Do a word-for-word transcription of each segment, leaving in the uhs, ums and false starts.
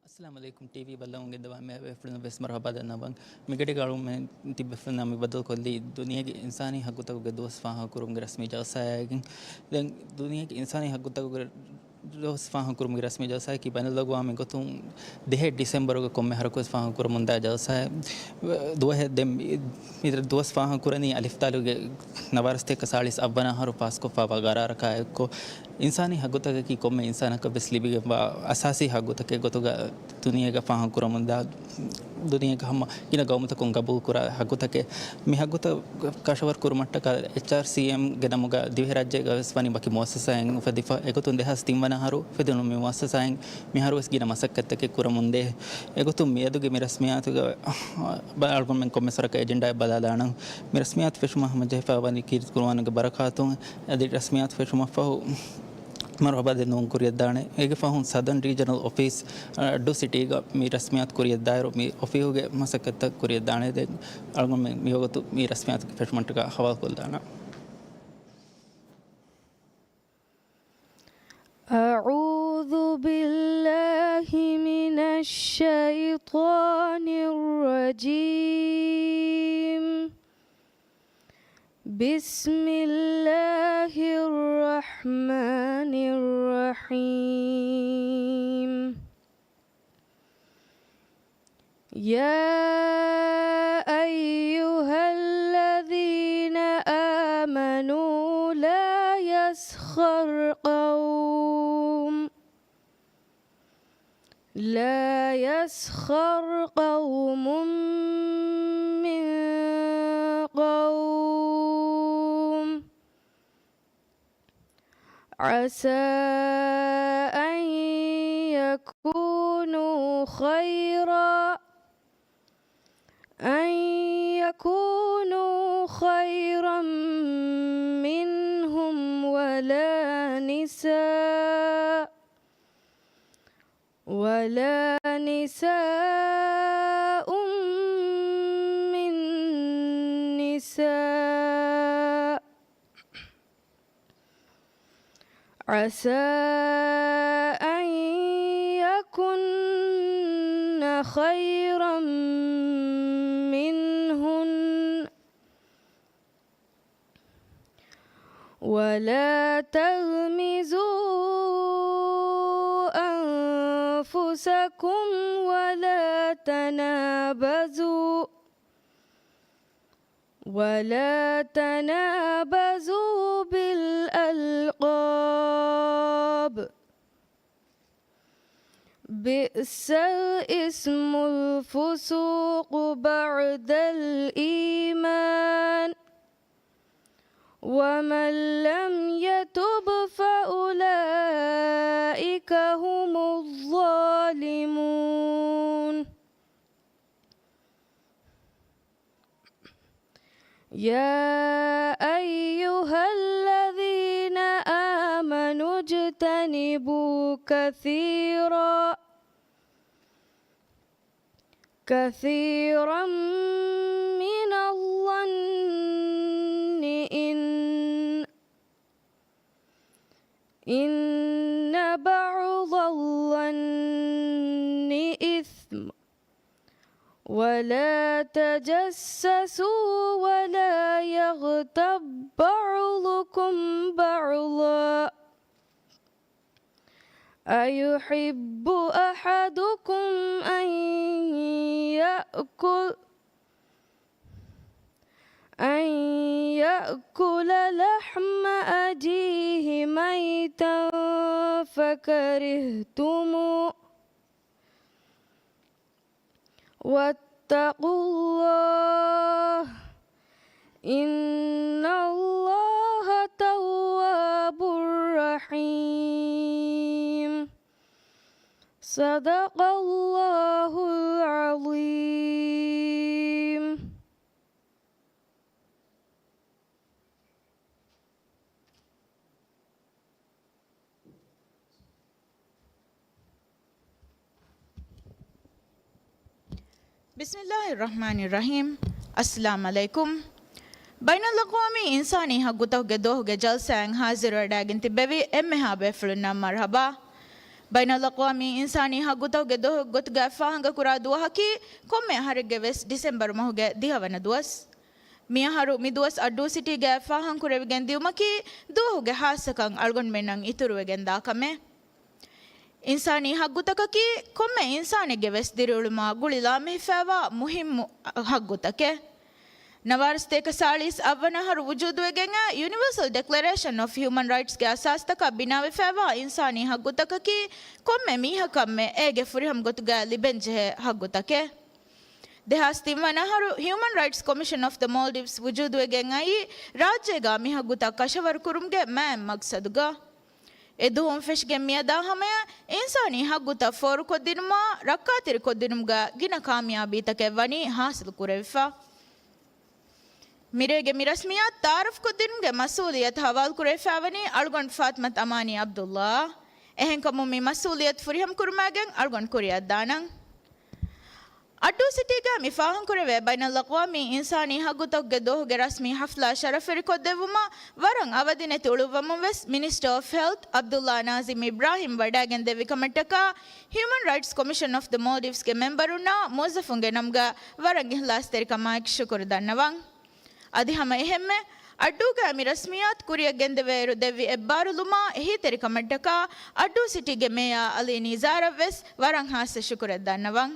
އައްސަލާމު ޢަލައިކުމް. ޓީވީ ބައްލަވަމުން ގެންދަވާ އެންމެހާ ބޭފުޅުންނަށް ވެސް މަރުޙަބާ ދަންނަވަން. މިގަޑިގަ އަޅުގަނޑުމެން ތިއްބެފުޅުންނާ މި ބައްދަލުކޮށްލީ ދުނިޔޭގެ އިންސާނީ ހައްގުތަކުގެ ދުވަސް ފާހަގަކުރުމުގެ ރަސްމީ ޖަލްސާއިގެން. ދެން ދުނިޔޭގެ އިންސާނީ ހައްގުތަކުގެ ދުވަސް ފާހަގަކުރުމުގެ ރަސްމީ ޖަލްސާއަކީ ބައިނަލްއަގްވާމީ ގޮތުން ދިހައެއް ޑިސެމްބަރުގެ ކޮންމެ އަހަރަކުވެސް ފާހަގަކުރަމުންދާ ޖަލްސާއެއް. ދުވަހެއް ދެން މި-، މި ދުވަސް ފާހަގަކުރަނީ އަލިފްދާލުގެ ނަވާރަސަތޭކަ ސާޅީސް އަށްވަނަ އަހަރު ފާސްކޮށްފައިވާ ގަރާރަކާއެއްކޮށް، އިންސާނީ ހައްގުތަކަކީ ކޮންމެ އިންސާނަކަށް ވެސް ލިބިގެންވާ އަސާސީ ހައްގުތަކެއް ގޮތުގަ ދުނިޔޭގަ ފާހަގަކުރަމުންދާ، ދުނިޔޭގަ ހަމަ ގިނަ ގައުމުތަކުން ގަބޫލުކުރާ ހައްގުތަކެއް. މި ހައްގުތައް ކަށަވަރު ކުރުމަށްޓަކާ އެޗްއާރްސީއެމްގެ ނަމުގަ ދިވެހިރާއްޖޭގަ ވެސް ވަނީ ވަކި މުއައްސަސާއެއް އުފެދިފަ. އެގޮތުން ދެހާސް ތިން ވަނަ އަހަރު އުފެދުނު މި މުއައްސަސާއިން މިހާރުވެސް ގިނަ މަސައްކަތްތަކެއް ކުރަމުންދޭ. އެގޮތުން މިއަދުގެ މި ރަސްމިއްޔާތުގަ އަޅުގަނޑުމެން ކޮންމެ ސޮރަކަށް އެޖެންޑާއެއް ބަލާލާނަން. މި ރަސްމިއްޔާތު ފެށުމަށް ހަމަޖެހިފައިވަނީ ކީރިތި ޤުރުއާނުގެ ބަރަކާތުން. އަދި ރަސްމިއްޔާތު ފެށުމަށްފަހު މަރުޙަބާ ދެންނެވުން ކުރިޔަށްދާނެ. އޭގެ ފަހުން ސަދަން ރީޖަނަލް އޮފީސް އައްޑޫ ސިޓީގަ މި ރަސްމިއްޔާތު ކުރިޔަށްދާއިރު، މި އޮފީހުގެ މަސައްކަތްތައް ކުރިޔަށްދާނެ. ދެން އަޅުގަނޑުމެން މިވަގުތު މި ރަސްމިއްޔާތުގެ ފެށުމަށްޓަކާ ހަވާލުކޮށްލާނަން. أعوذ بالله من الشيطان الرجيم. بسم الله الرحمن الرحيم. يا أيها الذين آمنوا لا يسخر قوم، لا يسخر قوم من قوم، عسى أن يكونوا خيرا، أن يكونوا خيرا منهم، ولا نساء، ولا نساء من نساء، عسى أن يكن خيرا منهن، ولا تلمزوا أنفسكم ولا تنابزوا، ولا تنابزوا بالألقاب، بئس الاسم الفسوق بعد الإيمان، ومن لم يتب فأولئك هم الظالمون. يا أيها الذين آمنوا اجتنبوا كثيرا، كثيرا من الظن إن، إن بعض الظن إثم، ولا تجسسوا ولا يغتب بعضكم بعضا، أيحب أحدكم أن يأكل، أن يأكل لحم أخيه ميتا فكرهتموه، واتقوا الله، إن الله تواب رحيم. صدق الله العظيم. بسم الله الرحمن الرحيم. އައްސަލާމު ޢަލައިކުމް. ބައިނަލްއަޤްވާމީ އިންސާނީ ހައްގުތަކުގެ ދުވަހުގެ ޖަލްސާއިން ޙާޟިރުވެވަޑައިގެން ތިއްބެވި އެންމެހާ ބޭފުޅުންނަށް މަރުޙަބާ. ބައިނަލްއަޤްވާމީ އިންސާނީ ހައްގުތަކުގެ ދުވަހުގެ ގޮތުގައި ފާހަގަކުރާ ދުވަހަކީ ކޮންމެ އަހަރެއްގެ ވެސް ޑިސެމްބަރު މަހުގެ ދިހަވަނަ ދުވަސް. މިއަހަރު މި ދުވަސް އައްޑޫ ސިޓީގައި ފާހަގަކުރެވިގެން ދިޔުމަކީ ދުވަހުގެ ހާއްސަކަން އަޅުގަނޑުމެންނަށް އިތުރުވެގެން ދާ ކަމެއް. އިންސާނީ ހައްގުތަކަކީ ކޮންމެ އިންސާނެއްގެ ވެސް ދިރިއުޅުމާ ގުޅި ލާމެހިފައިވާ މުހިއްމު ހައްގުތަކެއް. ނަވާރަ ސަތޭކަ ސާޅީސް އަށްވަނަ އަހަރު ވުޖޫދުވެގެން އާ ޔުނިވާސަލް ޑެކްލަރޭޝަން އޮފް ހިއުމަން ރައިޓްސްގެ އަސާސްތަކާ ބިނާވެފައިވާ އިންސާނީ ހައްގުތަކަކީ ކޮންމެ މީހަކަށްމެ އޭގެ ފުރިހަމަ ގޮތުގައި ލިބެންޖެހޭ ހައްގުތަކެއް. ދެހާސް ތިން ވަނަ އަހަރު ހިއުމަން ރައިޓްސް ކޮމިޝަން އޮފް ދަ މޯލްޑިވްސް ވުޖޫދުވެގެން އައީ، ރާއްޖޭގަ މި ހައްގުތައް ކަށަވަރު ކުރުމުގެ މާތް މަގްސަދުގަ. އެ ދުވަހުން ފެށިގެން މިއަދާ ހަމަޔަށް އިންސާނީ ހައްގުތައް ފޯރުކޮށްދިނުމާ ރައްކާތެރިކޮށްދިނުމުގަ ގިނަ ކާމިޔާބީތަކެއް ވަނީ ހާސިލު ކުރެވިފަ. މިރޭގެ މި ރަސްމިއްޔާތު ތައާރަފްކޮށްދިނުމުގެ މަސްއޫލިއްޔަތު ހަވާލުކުރެވިފައިވަނީ އަޅުގަނޑު ފާތިމަތު އަމާނީ ޢަބްދުﷲ. އެހެންކަމުން މި މަސްއޫލިއްޔަތު ފުރިހަމަކުރުމާގެން އަޅުގަނޑު ކުރިއަށްދާނަން. އައްޑޫ ސިޓީގަ މި ފާހަގަކުރެވޭ ބައިނަލްއަޤްވާމީ އިންސާނީ ހައްގުތަކުގެ ދުވަހުގެ ރަސްމީ ހަފްލާ ޝަރަފްވެރިކޮށްދެއްވުމަށް ވަރަށް އަވަދިނެތި އުޅުއްވަމުން ވެސް މިނިސްޓަރ އޮފް ހެލްތް ޢަބްދުﷲ ނާޒިމް އިބްރާހިމް ވަޑައިގެންދެއްވި ކަމަށްޓަކާ ހިއުމަން ރައިޓްސް ކޮމިޝަން އޮފް ދަ މޯލްޑިވްސްގެ މެމްބަރުންނާ މުވައްޒަފުންގެ ނަމުގަ ވަރަށް އިޚްލާޞްތެރިކަމާއެކު ޝުކުރު ދަންނަވަން. އަދި ހަމަ އެހެންމެ، އައްޑޫގައި މި ރަސްމިއްޔާތު ކުރިއަށް ގެންދެވޭއިރު ދެއްވި އެއްބާރުލުމާ އެހީތެރިކަމަށްޓަކާ އައްޑޫ ސިޓީގެ މޭޔާ ޢަލީ ނިޒާރަށް ވެސް ވަރަށް ހާއްސަ ޝުކުރެއް ދަންނަވަން.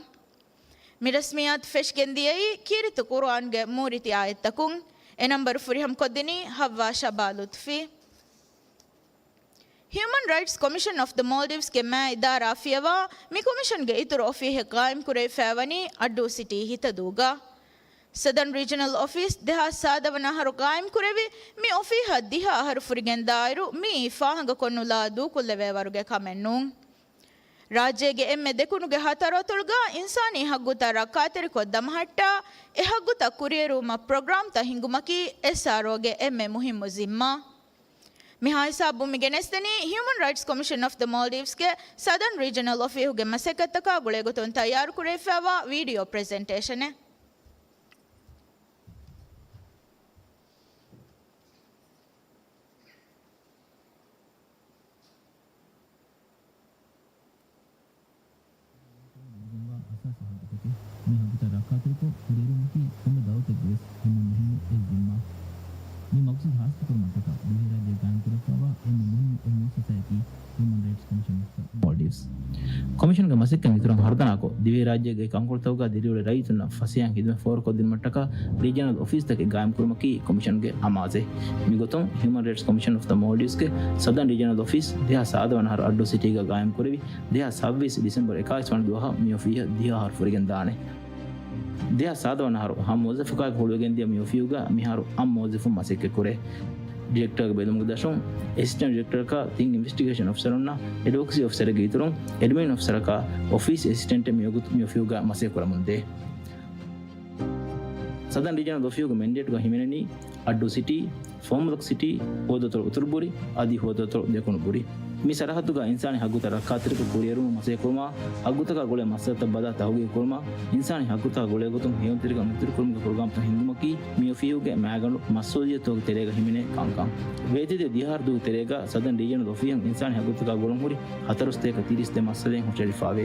މި ރަސްމިއްޔާތު ފެށިގެން ދިޔައީ ކީރިތި ޤުރުއާންގެ މޫރިތި އާޔަތްތަކުން. އެ ނަންބަރު ފުރިހަމަކޮށްދިނީ ޙައްވާ ޝަބާ ލުޠުފީ. ހިއުމަން ރައިޓްސް ކޮމިޝަން އޮފް ދަ މޯލްޑިވްސްގެ މާ އިދާރާ ފިޔަވާ މި ކޮމިޝަންގެ އިތުރު އޮފީހެއް ޤާއިމްކުރެވިފައިވަނީ އައްޑޫ ސިޓީ ހިތަދޫގަ. ސަދަން ރީޖަނަލް އޮފީސް ދެހާސް ސާދަ ވަނަ އަހަރު ޤާއިމްކުރެވި މި އޮފީހަށް ދިހަ އަހަރު ފުރިގެން ދާއިރު މިއީ ފާހަގަކޮށްނުލާ ދޫކޮށްލެވޭ ވަރުގެ ކަމެއް ނޫން. ރާއްޖޭގެ އެންމެ ދެކުނުގެ ހަތަރު އަތޮޅުގަ އިންސާނީ ހައްގުތައް ރައްކާތެރިކޮށް ދަމަހައްޓާ، އެ ހައްގުތައް ކުރިއެރުވުމަށް ޕްރޮގްރާމްތައް ހިންގުމަކީ އެސްއާރްއޯގެ އެންމެ މުހިއްމު ޒިންމާ. މިހާ ހިސާބުން މި ގެނެސްދެނީ ހިއުމަން ރައިޓްސް ކޮމިޝަން އޮފް ދަ މޯލްޑިވްސްގެ ސަދަން ރީޖަނަލް އޮފީހުގެ މަސައްކަތްތަކާ ގުޅޭގޮތުން ތައްޔާރުކުރެވިފައިވާ ވީޑިއޯ ޕްރެޒެންޓޭޝަނެއް. އަސާސީ ހައްގުތަކެއް. މި ހައްގުތައް ރައްކާތެރިކޮށް ކުރިއެރުވުމަކީ ކޮންމެ ދައުލަތެއްގެ ވެސް އެންމެ މުހިއްމު އެއް ޒިންމާ. މި މަގްސަދު ހާސިލުކުރުމަށްޓަކާ ދިވެހިރާއްޖޭގަ ގާއިމްކުރެވިފައިވާ އެންމެ މުހިއްމު އެއް މުއައްސަސާއަކީ ހިއުމަން ރައިޓްސް ކޮމިޝަން އޮފް ދަ މޯލްޑިވްސް. ކޮމިޝަންގެ މަސައްކަތް އިތުރަށް ހަރުދަނާކޮށް، ދިވެހިރާއްޖޭގެ ކަންކޮޅުތަކުގަ ދިރިއުޅޭ ރައްޔިތުންނަށް ފަސޭހައިން ޚިދުމަތް ފޯރުކޮށްދިނުމަށްޓަކާ ރީޖަނަލް އޮފީސްތަކެއް ގާއިމްކުރުމަކީ ކޮމިޝަންގެ އަމާޒެއް. މިގޮތުން ހިއުމަން ރައިޓްސް ކޮމިޝަން އޮފް ދަ މޯލްޑިވްސްގެ ސަދަން ރީޖަނަލް އޮފީސް ދެހާސް ސާދަ ވަނަ އަހަރު އައްޑޫ ސިޓީގަ ގާއިމްކުރެވި، ދެހާސް ސައްބީސް ޑިސެމްބަރު އެކާވީސް ވަނަ ދުވަހަށް މި އޮފީހަށް ދިހަ އަހަރު ފުރިގެން ދާނެ. ދެހާސް ސާދަ ވަނަ އަހަރު ހަމަ މުވައްޒަފަކާއެކު ހުޅުވިގެންދިޔަ މި އޮފީހުގަ މިހާރު އަށް މުވައްޒަފުން މަސައްކަތްކުރޭ. ޑިރެކްޓަރގެ ބެލުމުގެ ދަށުން އެސިސްޓެންޓް ޑިރެކްޓަރަކާ ތިން އިންވެސްޓިގޭޝަން އޮފިސަރުންނާ އެޑްވޮކަސީ އޮފިސަރެއްގެ އިތުރުން އެޑްމިން އޮފިސަރަކާ އޮފީސް އެސިސްޓެންޓެއް މިވަގުތު މި އޮފީހުގަ މަސައްކަތްކުރަމުންދޭ. ސަދަން ރީޖަނަލް އޮފީހުގެ މެންޑޭޓުގަ ހިމެނެނީ އައްޑޫ ސިޓީ، ފަހުމަލަކު ސިޓީ، ހުވަދުއަތޮޅު އުތުރުބުރި އަދި ހުވަދުއަތޮޅު ދެކުނުބުރި. މި ސަރަހައްދުގަ އިންސާނީ ހައްގުތައް ރައްކާތެރިކޮށް ކުރިއެރުމަށް މަސައްކަތްކުރުމާ، ހައްގުތަކާ ގުޅޭ މައްސަލަތައް ބަލާ ތަހުގީގުކުރުމާ، އިންސާނީ ހައްގުތަކާ ގުޅޭގޮތުން ހެޔޮންތެރިކަން އިތުރުކުރުމުގެ ޕްރޮގްރާމްތައް ހިންގުމަކީ މި އޮފީހުގެ މައިގަނޑު މަސްއޫލިއްޔަތުތަކުގެ ތެރޭގަ ހިމެނޭ ކަންކަން. ވޭތުވެދިޔަ ދިހަ އަހަރު ދުވަހުގެ ތެރޭގަ ސަދަން ރީޖަނަލް އޮފީހަށް އިންސާނީ ހައްގުތަކާ ގުޅުންހުރި ހަތަރުސަތޭކަ ތިރީސް ދެ މައްސަލައެއް ހުށަހެޅިފައިވޭ.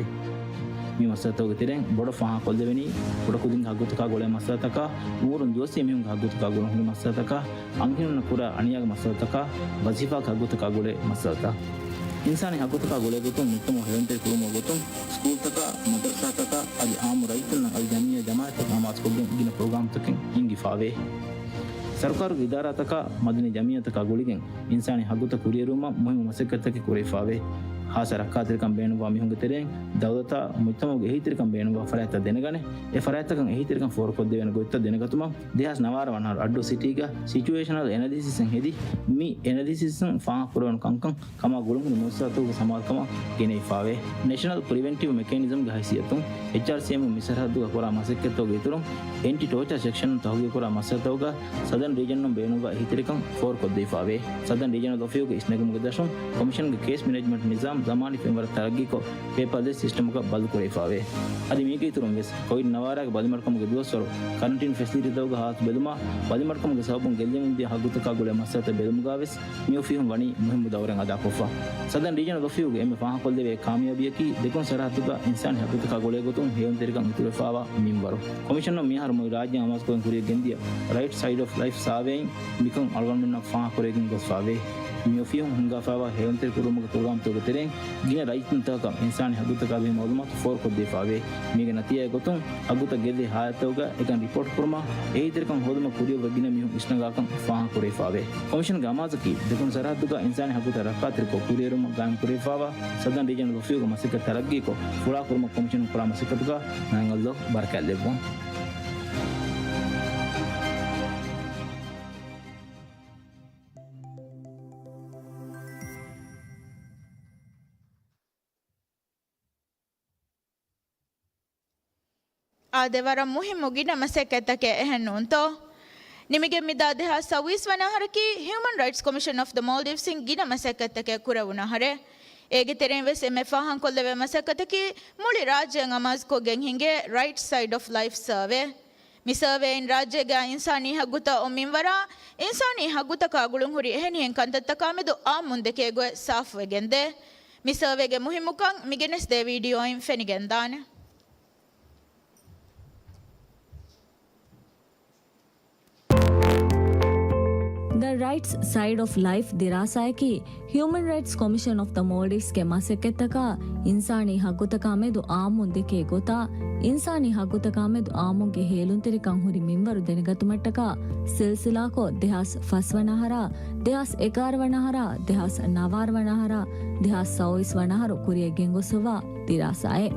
މި މައްސަލަތަކުގެ ތެރެއިން ބޮޑަށް ފާހަގަކޮށްލެވެނީ، ކުޑަކުދިންގެ ހައްގުތަކާ ގުޅޭ މައްސަލަތަކާ، އުމުރުން ދުވަސްވީ މީހުންގެ ހައްގުތަކާ ގުޅުންހުރި މައްސަލަތަކާ، އަންހެނުންނަށް ކުރާ އަނިޔާގެ މައްސަލަތަކާ، ވަޒީފާގެ ހައްގުތަކާ ގުޅޭ މައްސަލަތައް. އިންސާނީ ހައްގުތަކާ ގުޅޭގޮތުން މުޖްތަމައު ހެޔޮންތެރި ކުރުމުގެ ގޮތުން، ސްކޫލްތަކާ، މަދަރުސާތަކާ އަދި އާއްމު ރައްޔިތުންނަށް އަދި ޖަމްޢިއްޔާ ޖަމާޢަތްތަކުން އަމާޒުކޮށްގެން ގިނަ ޕްރޮގްރާމްތަކެއް ހިންގިފައިވޭ. ސަރުކާރުގެ އިދާރާތަކާ، މަދަނީ ޖަމްޢިއްޔާތަކާ ގުޅިގެން އިންސާނީ ހައްގުތައް ކުރިއެރުވުމަށް މުހިއްމު މަސައްކަތްތަކެއް ކުރެވިފައިވޭ. ހާއްސަ ރައްކާތެރިކަން ބޭނުންވާ މީހުންގެ ތެރެއިން ދައުލަތާ މުޖްތަމައުގެ އެހީތެރިކަން ބޭނުންވާ ފަރާތްތައް ދެނެގަނެ، އެ ފަރާތްތަކަށް އެހީތެރިކަން ފޯރުކޮށްދެވޭނެ ގޮތްތައް ދެނެގަތުމަށް ދެހާސް ނަވާރަ ވަނަ އަހަރު އައްޑޫ ސިޓީގަ ސިޗުއޭޝަނަލް އެނަލިސިސްއެއް ހެދި، މި އެނަލިސިސްއިން ފާހަގަކުރެވުނު ކަންކަން ކަމާ ގުޅުންހުރި މުއައްސަސާތަކުގެ ސަމާލުކަމަށް ގެނެވިފައިވޭ. ނޭޝަނަލް ޕްރިވެންޓިވް މެކޭނިޒަމްގެ ހައިސިއްޔަތުން، އެޗްއާރްސީއެމް މި ސަރަހައްދުގަ ކުރާ މަސައްކަތްތަކުގެ އިތުރުން، އެންޓި ޓޯޗާ ސެކްޝަނުން ތަހުގީގުކުރާ މައްސަލަތަކުގަ ސަދަން ރީޖަނުން ބޭނުންވާ އެހީތެރިކަން ފޯރުކޮށްދެވިފައިވޭ. ސަދަން ރީޖަނަލް އޮފީހުގެ އިސްނެގުމުގެ ދަށުން، ކޮމިޝަންގެ ކޭސް މެނޭޖްމަންޓް ނިޒާމް ޒަމާނީ ފެންވަރަށް ތަރައްގީކޮށް، ޕޭޕާލެސް ސިސްޓަމަކަށް ބަދަލުކުރެވިފައިވޭ. އަދި މީގެ އިތުރުން ވެސް، ކޮވިޑް ނަވާރަގެ ބަލިމަޑުކަމުގެ ދުވަސްވަރު ކަރަންޓީން ފެސިލިޓީތަކުގެ ހާލަތު ބެލުމާ، ބަލިމަޑުކަމުގެ ސަބަބުން ގެއްލެވެންދިޔަ ހައްގުތަކާ ގުޅޭ މައްސަލަތައް ބެލުމުގަ ވެސް، މިއޮފީހުން ވަނީ މުހިއްމު ދައުރެއް އަދާކޮށްފަ. ސަދަން ރީޖަނަލް އޮފީހުގެ އެންމެ ފާހަގަކޮށްލެވޭ ކާމިޔާބީއަކީ، ދެކުނު ސަރަހައްދުގަ އިންސާނީ ހައްގުތަކާ ގުޅޭގޮތުން ހޭލުންތެރިކަން އިތުރުވެފައިވާ މިންވަރު. ކޮމިޝަނަށް މިއަހަރު މުޅި ރާއްޖެ އަމާޒުކޮށް ކުރިއަށް ގެންދިޔަ ރައިޓް ސައިޑް އޮފް ލައިފް ސާވޭއިން މިކަން އަޅުގަނޑުމެންނަށް ފާހަގަކުރެވިގެން ގޮސްފައިވޭ. މިއޮފީހުން ހިންގާފައިވާ ހޭލުންތެރި ކުރުމުގެ ޕްރޮގްރާމްތަކުގެ ތެރެއިން ގިނަ ރައްޔިތުންތަކަކަށް އިންސާނީ ހައްގުތަކާ ބެހޭ މައުލޫމާތު ފޯރުކޮށްދީފައިވޭ. މީގެ ނަތީޖާއެއް ގޮތުން، ހައްގުތައް ގެއްލޭ ހާލަތްތަކުގަ އެކަން ރިޕޯޓް ކުރުމާ، އެހީތެރިކަން ހޯދުމަށް ކުރިއަށް އޮތް ގިނަ މީހުން އިސްނަގާކަން ފާހަގަކުރެވިފައިވޭ. ކޮމިޝަންގެ އަމާޒަކީ، ދެކުނު ސަރަހައްދުގަ އިންސާނީ ހައްގުތައް ރައްކާތެރިކޮށް ކުރިއެރުމަށް ގާއިމް ކުރެވިފައިވާ ސަދަން ރީޖަނަލް އޮފީހުގެ މަސައްކަތް ތަރައްގީކޮށް، ފުޅާކުރުމަށް ކޮމިޝަނުން ކުރާ މަސައްކަތުގަ މާތް ﷲ ބަރަކާތްލެއްވުން. އާދެ، ވަރަށް މުހިއްމު ގިނަ މަސައްކަތްތަކެއް، އެހެން ނޫންތޯ؟ ނިމިގެން މިދާ ދެހާސް ސައުވީސް ވަނަ އަހަރަކީ ހިއުމަން ރައިޓްސް ކޮމިޝަން އޮފް ދަ މޯލްޑިވްސް އިން ގިނަ މަސައްކަތްތަކެއް ކުރެވުނު އަހަރެއް. އޭގެ ތެރެއިން ވެސް އެންމެ ފާހަގަކޮށްލެވޭ މަސައްކަތަކީ މުޅި ރާއްޖެއަށް އަމާޒުކޮށްގެން ހިނގޭ ރައިޓް ސައިޑް އޮފް ލައިފް ސަރވޭ. މި ސަރވޭއިން ރާއްޖޭގަ އިންސާނީ ހައްގުތައް އޮތް މިންވަރާ، އިންސާނީ ހައްގުތަކާ ގުޅުންހުރި އެހެނިހެން ކަންތައްތަކާމެދު އާއްމުން ދެކޭ ގޮތް ސާފުވެގެންދޭ. މި ސަރވޭގެ މުހިއްމުކަން މިގެނެސްދޭ ވީޑިއޯއިން ފެނިގެންދާނެ. ދަ ރައިޓްސް ސައިޑް އޮފް ލައިފް ދިރާސާއަކީ، ހިއުމަން ރައިޓްސް ކޮމިޝަން އޮފް ދަ މޯލްޑިވްސްގެ މަސައްކަތްތަކާ އިންސާނީ ހައްގުތަކާ މެދު އާއްމުން ދެކޭ ގޮތާ، އިންސާނީ ހައްގުތަކާ މެދު އާއްމުންގެ ހޭލުންތެރިކަން ހުރި މިންވަރު ދެނެގަތުމަށްޓަކާ ސިލްސިލާކޮށް، ދެހާސް ފަސް ވަނަ އަހަރާ، ދެހާސް އެގާރަ ވަނަ އަހަރާ، ދެހާސް ނަވާރަ ވަނަ އަހަރާ، ދެހާސް ސައުވީސް ވަނަ އަހަރު ކުރިއަށް ގެންގޮސްފައިވާ ދިރާސާއެއް.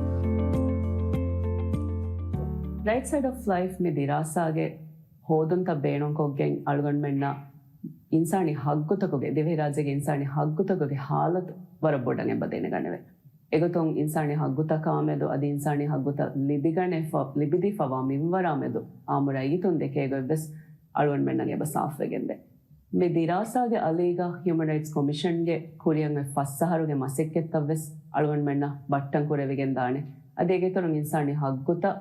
ރައިޓް ސައިޑް އޮފް ލައިފް މި ދިރާސާގެ ހޯދުންތައް ބޭނުންކޮށްގެން އަޅުގަނޑުމެންނަށް އިންސާނީ ހައްގުތަކުގެ، ދިވެހިރާއްޖޭގެ އިންސާނީ ހައްގުތަކުގެ ހާލަތު ވަރަށް ބޮޑަށް އެބަ ދެނެގަނެވޭ. އެގޮތުން އިންސާނީ ހައްގުތަކާމެދު އަދި އިންސާނީ ހައްގުތައް ލިބިގަނެފަ-، ލިބިދީފަވާ މިންވަރާމެދު އާއްމު ރައްޔިތުން ދެކޭ ގޮތްވެސް އަޅުގަނޑުމެންނަށް އެބަ ސާފުވެގެންދޭ. މި ދިރާސާގެ އަލީގަ ހިއުމަން ރައިޓްސް ކޮމިޝަންގެ ކުރިއަށް އޮތް ފަސް އަހަރުގެ މަސައްކަތްތައްވެސް އަޅުގަނޑުމެންނަށް ބައްޓަން ކުރެވިގެންދާނެ. އަދި އޭގެއިތުރުން އިންސާނީ ހައްގުތައް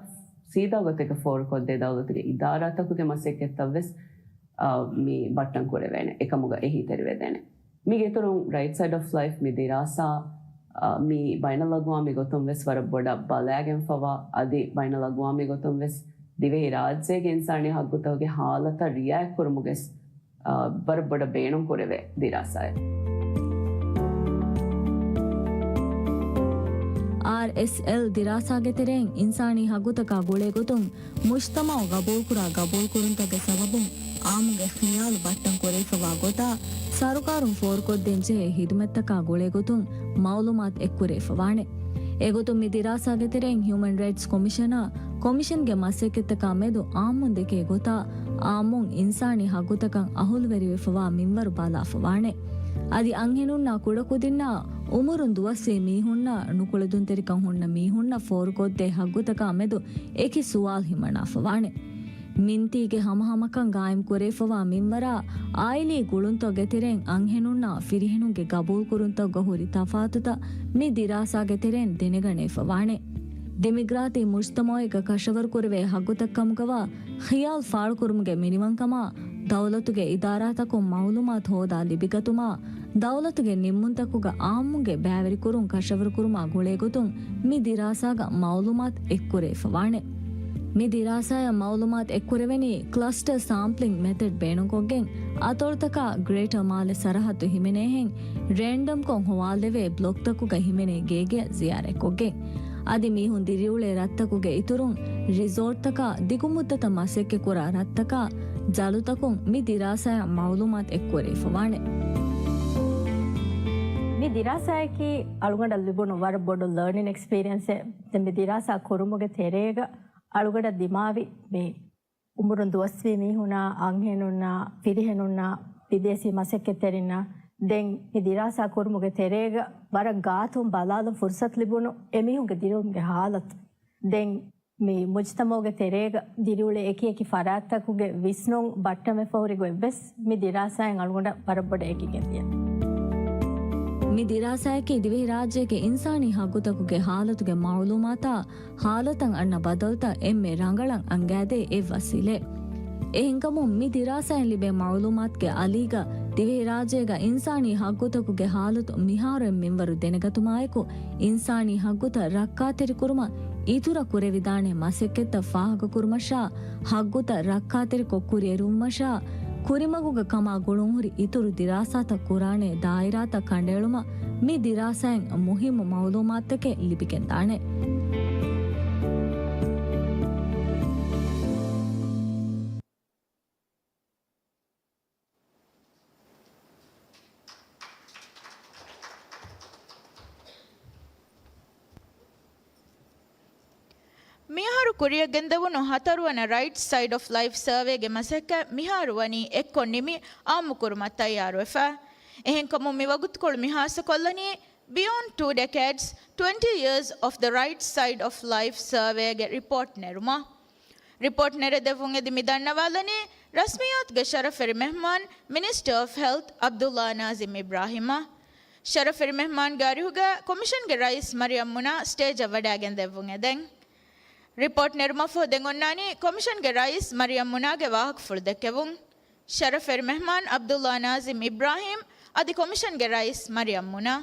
ސީދާ ގޮތެއްގަ ފޯރުކޮށްދޭ ދައުލަތުގެ އިދާރާތަކުގެ މަސައްކަތްތައްވެސް، އާ، މި ބައްޓަން ކުރެވޭނެ. އެކަމުގަ އެހީތެރިވެދޭނެ. މީގެއިތުރުން ރައިޓް ސައިޑް އޮފް ލައިފް މި ދިރާސާ، އާ، މި ބައިނަލްއަގްވާމީ ގޮތުން ވެސް ވަރަށް ބޮޑަށް ބަލައިގެންފަވާ، އަދި ބައިނަލްއަގްވާމީ ގޮތުން ވެސް ދިވެހިރާއްޖޭގެ އިންސާނީ ހައްގުތަކުގެ ހާލަތަށް ރިއާޔަތްކުރުމުގެ ވެސް، އާ، ވަރަށް ބޮޑަށް ބޭނުން ކުރެވޭ ދިރާސާއެއް. އާރްއެސްއެލް ދިރާސާގެ ތެރެއިން އިންސާނީ ހައްގުތަކާ ގުޅޭ ގޮތުން މުޖްތަމައު ގަބޫލުކުރާ ގަބޫލުކުރުންތަކުގެ ސަބަބުން އާއްމުގެ ޚިޔާލު ބައްޓަން ކުރެވިފަވާ ގޮތާ، ސަރުކާރުން ފޯރުކޮށްދޭން ޖެހޭ ހިދުމަތްތަކާ ގުޅޭ ގޮތުން މައުލޫމާތު އެއްކުރެވިފަވާނެ. އެގޮތުން މި ދިރާސާގެ ތެރެއިން ހިއުމަން ރައިޓްސް ކޮމިޝަނާ، ކޮމިޝަންގެ މަސައްކަތްތަކާ މެދު އާއްމުން ދެކޭ ގޮތާ، އާއްމުން އިންސާނީ ހައްގުތަކަށް އަހުލުވެރިވެފަވާ މިންވަރު ބަލާފަވާނެ. އަދި އަންހެނުންނާ ކުޑަކުދިންނާ އުމުރުން ދުވަސްވީ މީހުންނާ ނުކުޅެދުންތެރިކަން ހުންނަ މީހުންނަށް ފޯރުކޮށްދޭ ހައްގުތަކާ މެދު އެކި ސުވާލު ހިމަނާފަވާނެ. މިންތީގެ ހަމަހަމަކަން ގާއިމް ކުރެވިފަވާ މިންވަރާ، އާއިލީ ގުޅުންތަކުގެ ތެރެއިން އަންހެނުންނާ ފިރިހެނުންގެ ގަބޫލުކުރުންތަކުގަ ހުރި ތަފާތުތައް މި ދިރާސާގެ ތެރެއިން ދެނެގަނެވިފަވާނެ. ޑިމިގްރާތީ މުޖްތަމައުގަ ކަށަވަރުކުރެވޭ ހައްގުތައްކަމުގަވާ ޚިޔާލު ފާޅުކުރުމުގެ މިނިވަންކަމާ، ދައުލަތުގެ އިދާރާތަކުން މައުލޫމާތު ހޯދާ ލިބިގަތުމާ، ދައުލަތުގެ ނިންމުންތަކުގަ އާއްމުންގެ ބައިވެރިކުރުން ކަށަވަރުކުރުމާ ގުޅޭގޮތުން މި ދިރާސާގަ މައުލޫމާތު އެއްކުރެވިފަވާނެ. މި ދިރާސާއަށް މައުލޫމާތު އެއްކުރެވެނީ ކްލަސްޓަރ ސާމްޕްލިން މެތަޑް ބޭނުންކޮށްގެން، އަތޮޅުތަކާ ގްރޭޓަރ މާލެ ސަރަހައްދު ހިމެނޭހެން ރޭންޑަމްކޮށް ހޮވާލެވޭ ބްލޮކްތަކުގަ ހިމެނޭ ގޭގެއަށް ޒިޔާރަތްކޮށްގެން. އަދި މީހުން ދިރިއުޅޭ ރަށްތަކުގެ އިތުރުން ރިސޯޓްތަކާ ދިގުމުއްދަތަށް މަސައްކަތްކުރާ ރަށްތަކާ ޖަލުތަކުން މި ދިރާސާއަށް މައުލޫމާތު އެއްކުރެވިފަވާނެ. މި ދިރާސާއަކީ އަޅުގަނޑަށް ލިބުނު ވަރަށް ބޮޑު ލާނިން އެކްސްޕީރިއެންސެއް. ދެން މި ދިރާސާ ކުރުމުގެ ތެރޭގަ އަޅުގަނޑަށް ދިމާވި މި އުމުރުން ދުވަސްވީ މީހުނާ، އަންހެނުންނާ، ފިރިހެނުންނާ، ބިދޭސީ މަސައްކަތްތެރިންނާ، ދެން މި ދިރާސާ ކުރުމުގެ ތެރޭގަ ވަރަށް ގާތުން ބަލާލަން ފުރުސަތު ލިބުނު އެމީހުންގެ ދިރިއުޅުމުގެ ހާލަތު. ދެން މި މުޖްތަމައުގެ ތެރޭގަ ދިރިއުޅޭ އެކި އެކި ފަރާތްތަކުގެ ވިސްނުން ބައްޓަމެފަހުރި ގޮތްވެސް މި ދިރާސާއިން އަޅުގަނޑަށް ވަރަށް ބޮޑަށް އެކިގެންދިޔަ. މި ދިރާސާއަކީ ދިވެހިރާއްޖޭގެ އިންސާނީ ހައްގުތަކުގެ ހާލަތުގެ މައުލޫމާތާ ހާލަތަށް އަންނަ ބަދަލުތައް އެންމެ ރަނގަޅަށް އަންގާދޭ އެއް ވަސީލައެއް. އެހެންކަމުން މި ދިރާސާއިން ލިބޭ މައުލޫމާތުގެ އަލީގަ ދިވެހިރާއްޖޭގަ އިންސާނީ ހައްގުތަކުގެ ހާލަތު މިހާރު އެއް މިންވަރު ދެނެގަތުމާއެކު، އިންސާނީ ހައްގުތައް ރައްކާތެރިކުރުމަށް އިތުރަށް ކުރެވިދާނެ މަސައްކަތްތައް ފާހަގަކުރުމަށާ، ހައްގުތައް ރައްކާތެރިކޮށް ކުރިއެރުވުމަށާ، ކުރިމަގުގަ ކަމާ ގުޅުންހުރި އިތުރު ދިރާސާތައް ކުރާނެ ދާއިރާތައް ކަނޑައެޅުމަށް މި ދިރާސާއިން މުހިއްމު މައުލޫމާތުތަކެއް ލިބިގެންދާނެ. މިއަހަރު ކުރިއަށް ގެންދެވުނު ހަތަރުވަނަ ރައިޓް ސައިޑް އޮފް ލައިފް ސަރވޭގެ މަސައްކަތް މިހާރު ވަނީ އެއްކޮށް ނިމި އާއްމުކުރުމަށް ތައްޔާރުވެފަ. އެހެންކަމުން މި ވަގުތުކޮޅު މި ހާއްސަކޮށްލަނީ Beyond Two Decades, Twenty Years of the Right Side of Life ސަރވޭގެ ރިޕޯޓް ނެރުމަށް. ރިޕޯޓް ނެރެދެއްވުން އެދި މި ދަންނަވާލަނީ ރަސްމިއްޔާތުގެ ޝަރަފްވެރި މެހްމާން މިނިސްޓަރ އޮފް ހެލްތް ޢަބްދުﷲ ނާޒިމް އިބްރާހިމްއަށް. ޝަރަފްވެރި މެހްމާންގެ އަރިހުގަ ކޮމިޝަންގެ ރައީސް މަރިޔަމް މުނާ ސްޓޭޖަށް ވަޑައިގެން ދެއްވުން އެދެން. ރިޕޯޓް ނެރުމަށްފަހު ދެން އޮންނާނީ ކޮމިޝަންގެ ރައީސް މަރިޔަމް މުނާގެ ވާހަކަފުޅު ދެއްކެވުން. ޝަރަފްވެރި މެހްމާން ޢަބްދުﷲ ނާޒިމް އިބްރާހިމް އަދި ކޮމިޝަންގެ ރައީސް މަރިޔަމް މުނާ.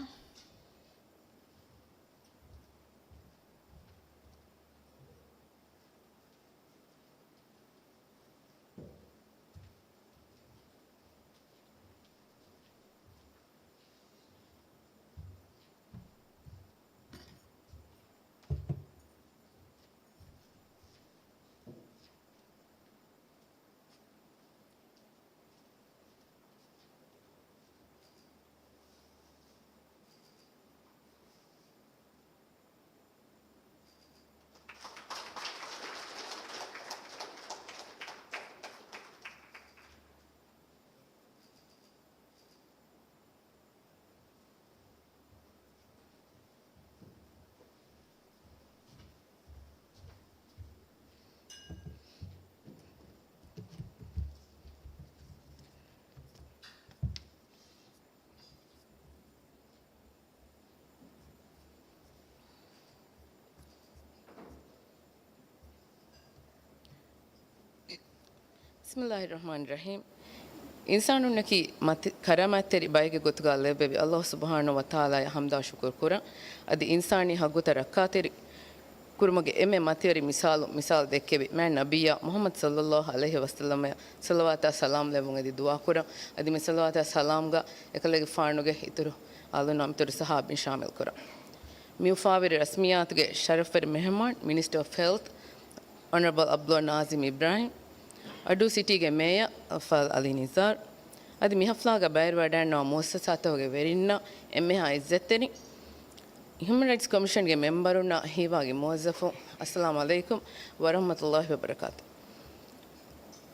ބިސްމިއްލާހި ރަޙްމާނި ރަޙީމް. އިންސާނުންނަކީ މަތި-، ކަރާމާތްތެރި ބައެއްގެ ގޮތުގަ ލެއްވެވި ﷲ ސުބްޙާނަހޫ ވަތަޢާލާއަށް ޙަމްދާ ޝުކުރު ކުރަން. އަދި އިންސާނީ ހައްގުތައް ރައްކާތެރި ކުރުމުގެ އެންމެ މަތިވެރި މިސާލު، މިސާލު ދެއްކެވި މާތް ނަބިއްޔާ މުޙައްމަދު ޞައްލައްލާހު ޢަލައިހި ވަސައްލަމައަށް ޞަލަވާތާ ސަލާމް ލެއްވުން އެދި ދުޢާ ކުރަން. އަދި މި ޞަލަވާތާ ސަލާމްގަ އެކަލޭގެފާނުގެ އިތުރު އާލުން އިތުރު ޞަޙާބީން ޝާމިލް ކުރަން. މި އުފާވެރި ރަސްމިއްޔާތުގެ ޝަރަފްވެރި މެހެމާން، މިނިސްޓަރ އޮފް ހެލްތް، އޮނަރަބަލް ޢަބްދުﷲ ނާޒިމް އިބްރާހިމް، އައްޑޫ ސިޓީގެ މޭޔަރ އަފްޢާލް ޢަލީ ނިޒާރް، އަދި މި ޙަފްލާގަ ބައިވެރިވަޑައިންނަވާ މުއައްސަސާތަކުގެ ވެރިންނަށް، އެންމެހާ ޢިއްޒަތްތެރިން، ހިއުމަން ރައިޓްސް ކޮމިޝަންގެ މެމްބަރުންނާ ހީވާގި މުވައްޒަފުން، އައްސަލާމު ޢަލައިކުމް ވަރަޙްމަތުﷲ ވަބަރަކާތު.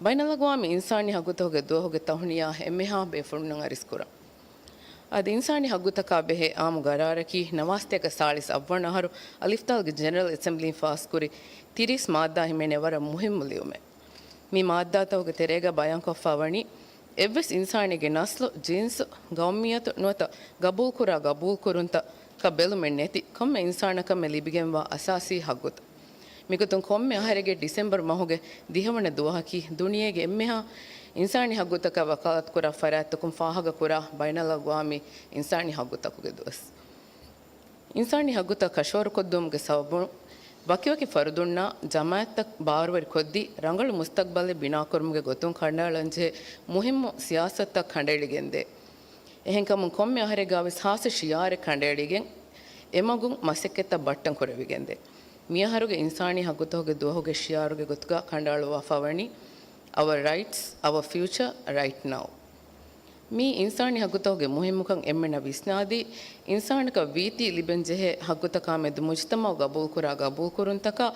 ބައިނަލްއަގްވާމީ އިންސާނީ ހައްގުތަކުގެ ދުވަހުގެ ތަހުނިޔާ އެންމެހާ ބޭފުޅުންނަށް އަރިސްކުރަން. އަދި އިންސާނީ ހައްގުތަކާ ބެހޭ އާއްމު ގަރާރަކީ ނަވާސްތޭކަ ސާޅީސް އަށްވަނަ އަހަރު އަލިފްތާލްގެ ޖެނެރަލް އެސެމްބްލީން ފާސްކުރި ތިރީސް މާއްދާ ހިމެނޭ ވަރަށް މުހިއްމު ލިޔުމެއް. މި މާއްދާތަކުގެ ތެރޭގަ ބަޔާންކޮށްފަ ވަނީ، އެއްވެސް އިންސާނެއްގެ ނަސްލު، ޖިންސު، ގައުމިއްޔަތު ނުވަތަ ގަބޫލުކުރާ ގަބޫލުކުރުންތައް ކަށް ބެލުމެއް ނެތި ކޮންމެ އިންސާނަކަށްމެ ލިބިގެންވާ އަސާސީ ހައްގުތައް. މިގޮތުން ކޮންމެ އަހަރެއްގެ ޑިސެމްބަރު މަހުގެ ދިހަވަނަ ދުވަހަކީ ދުނިޔޭގެ އެންމެހާ އިންސާނީ ހައްގުތަކަށް ވަކާލަތުކުރާ ފަރާތްތަކުން ފާހަގަކުރާ ބައިނަލްއަގްވާމީ އިންސާނީ ހައްގުތަކުގެ ދުވަސް. އިންސާނީ ހައްގުތައް ކަށަވަރުކޮށްދިއުމުގެ ސަބަބުން، ވަކިވަކި ފަރުދުންނާ ޖަމާއަތްތައް ބާރުވެރިކޮށްދީ، ރަނގަޅު މުސްތަގްބަލެއް ބިނާކުރުމުގެ ގޮތުން ކަނޑައަޅަންޖެހޭ މުހިއްމު ސިޔާސަތުތައް ކަނޑައެޅިގެންދޭ. އެހެންކަމުން ކޮންމެ އަހަރެއްގާވެސް ހާއްސަ ޝިޢާރެއް ކަނޑައެޅިގެން، އެމަގުން މަސައްކަތްތައް ބައްޓަން ކުރެވިގެންދޭ. މިއަހަރުގެ އިންސާނީ ހައްގުތަކުގެ ދުވަހުގެ ޝިޢާރުގެ ގޮތުގަ ކަނޑައަޅުއްވާފަ ވަނީ، Our rights, our future, right now. މީ އިންސާނީ ހައްގުތަކުގެ މުހިއްމުކަން އެންމެނަށް ވިސްނާދީ، އިންސާނަކަށް ވީތީ ލިބެންޖެހޭ ހައްގުތަކާމެދު މުޖުތަމަޢު ގަބޫލުކުރާ ގަބޫލުކުރުންތަކާ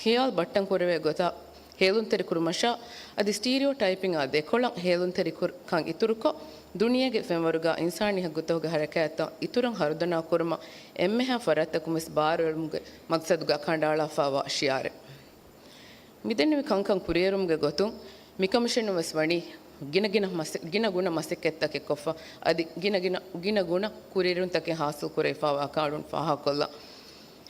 ޚިޔާލު ބައްޓަންކުރެވޭ ގޮތަށް ހޭލުންތެރިކުރުމަށާ، އަދި ސްޓީރިއޯޓައިޕިންއާ ދެކޮޅަށް ހޭލުންތެރިކުރު ކަން އިތުރުކޮށް، ދުނިޔޭގެ ފެންވަރުގަ އިންސާނީ ހައްގުތަކުގެ ހަރަކާތްތައް އިތުރަށް ހަރުދަނާ ކުރުމަށް އެންމެހާ ފަރާތްތަކުންވެސް ބާރުއެޅުމުގެ މަގްސަދުގަ ކަނޑައަޅާފައިވާ ޝިޢާރެއް. މިދެންނެވި ކަންކަން ކުރިއެރުމުގެ ގޮތުން މިކޮމިޝަނުން ވެސް ވަނީ ގިނަ ގިނަ މަސެ-، ގިނަ ގުނަ މަސައްކަތްތަކެއް ކޮށްފަ، އަދި ގިނަ ގިނަ، ގިނަ ގުނަ ކުރިއެރުންތަކެއް ހާސިލް ކުރެވިފާވާކަން އަޅުން ފާހަގަކޮށްލަން.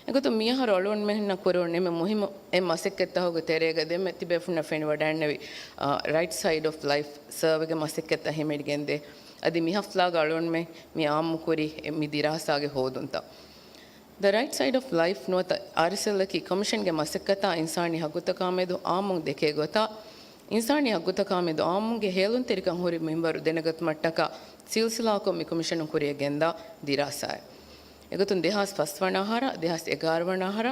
އެގޮތުން މިއަހަރު އަޅުންމެންނަށް ކުރެވުނު އެންމެ މުހިއްމު އެއް މަސައްކަތްތަކުގެ ތެރޭގަ ދެންމެ ތިބޭފުންނަށް ފެނިވަޑައިގެންނެވި، އާ، ރައިޓް ސައިޑް އޮފް ލައިފް ސަރވޭގެ މަސައްކަތްތައް ހިމެނިގެންދޭ. އަދި މި ހަފްތާގަ އަޅުންމެން މި އާއްމުކުރި މި ދިރާސާގެ ހޯދުންތައް. ދަ ރައިޓް ސައިޑް އޮފް ލައިފް ނުވަތަ އާރްއެސްއެލްއަކީ ކޮމިޝަންގެ މަސައްކަތާ އިންސާނީ ހައްގުތަކާމެދު އާއްމުން ދެކޭ ގޮތާ، އިންސާނީ ހައްގުތަކާމެދު އާއްމުންގެ ހޭލުންތެރިކަން ހުރި މިންވަރު ދެނެގަތުމަށްޓަކާ ސިލްސިލާކޮށް މި ކޮމިޝަނުން ކުރިއަށް ގެންދާ ދިރާސާއެއް. އެގޮތުން ދެހާސް ފަސް ވަނަ އަހަރާ، ދެހާސް އެގާރަ ވަނަ އަހަރާ،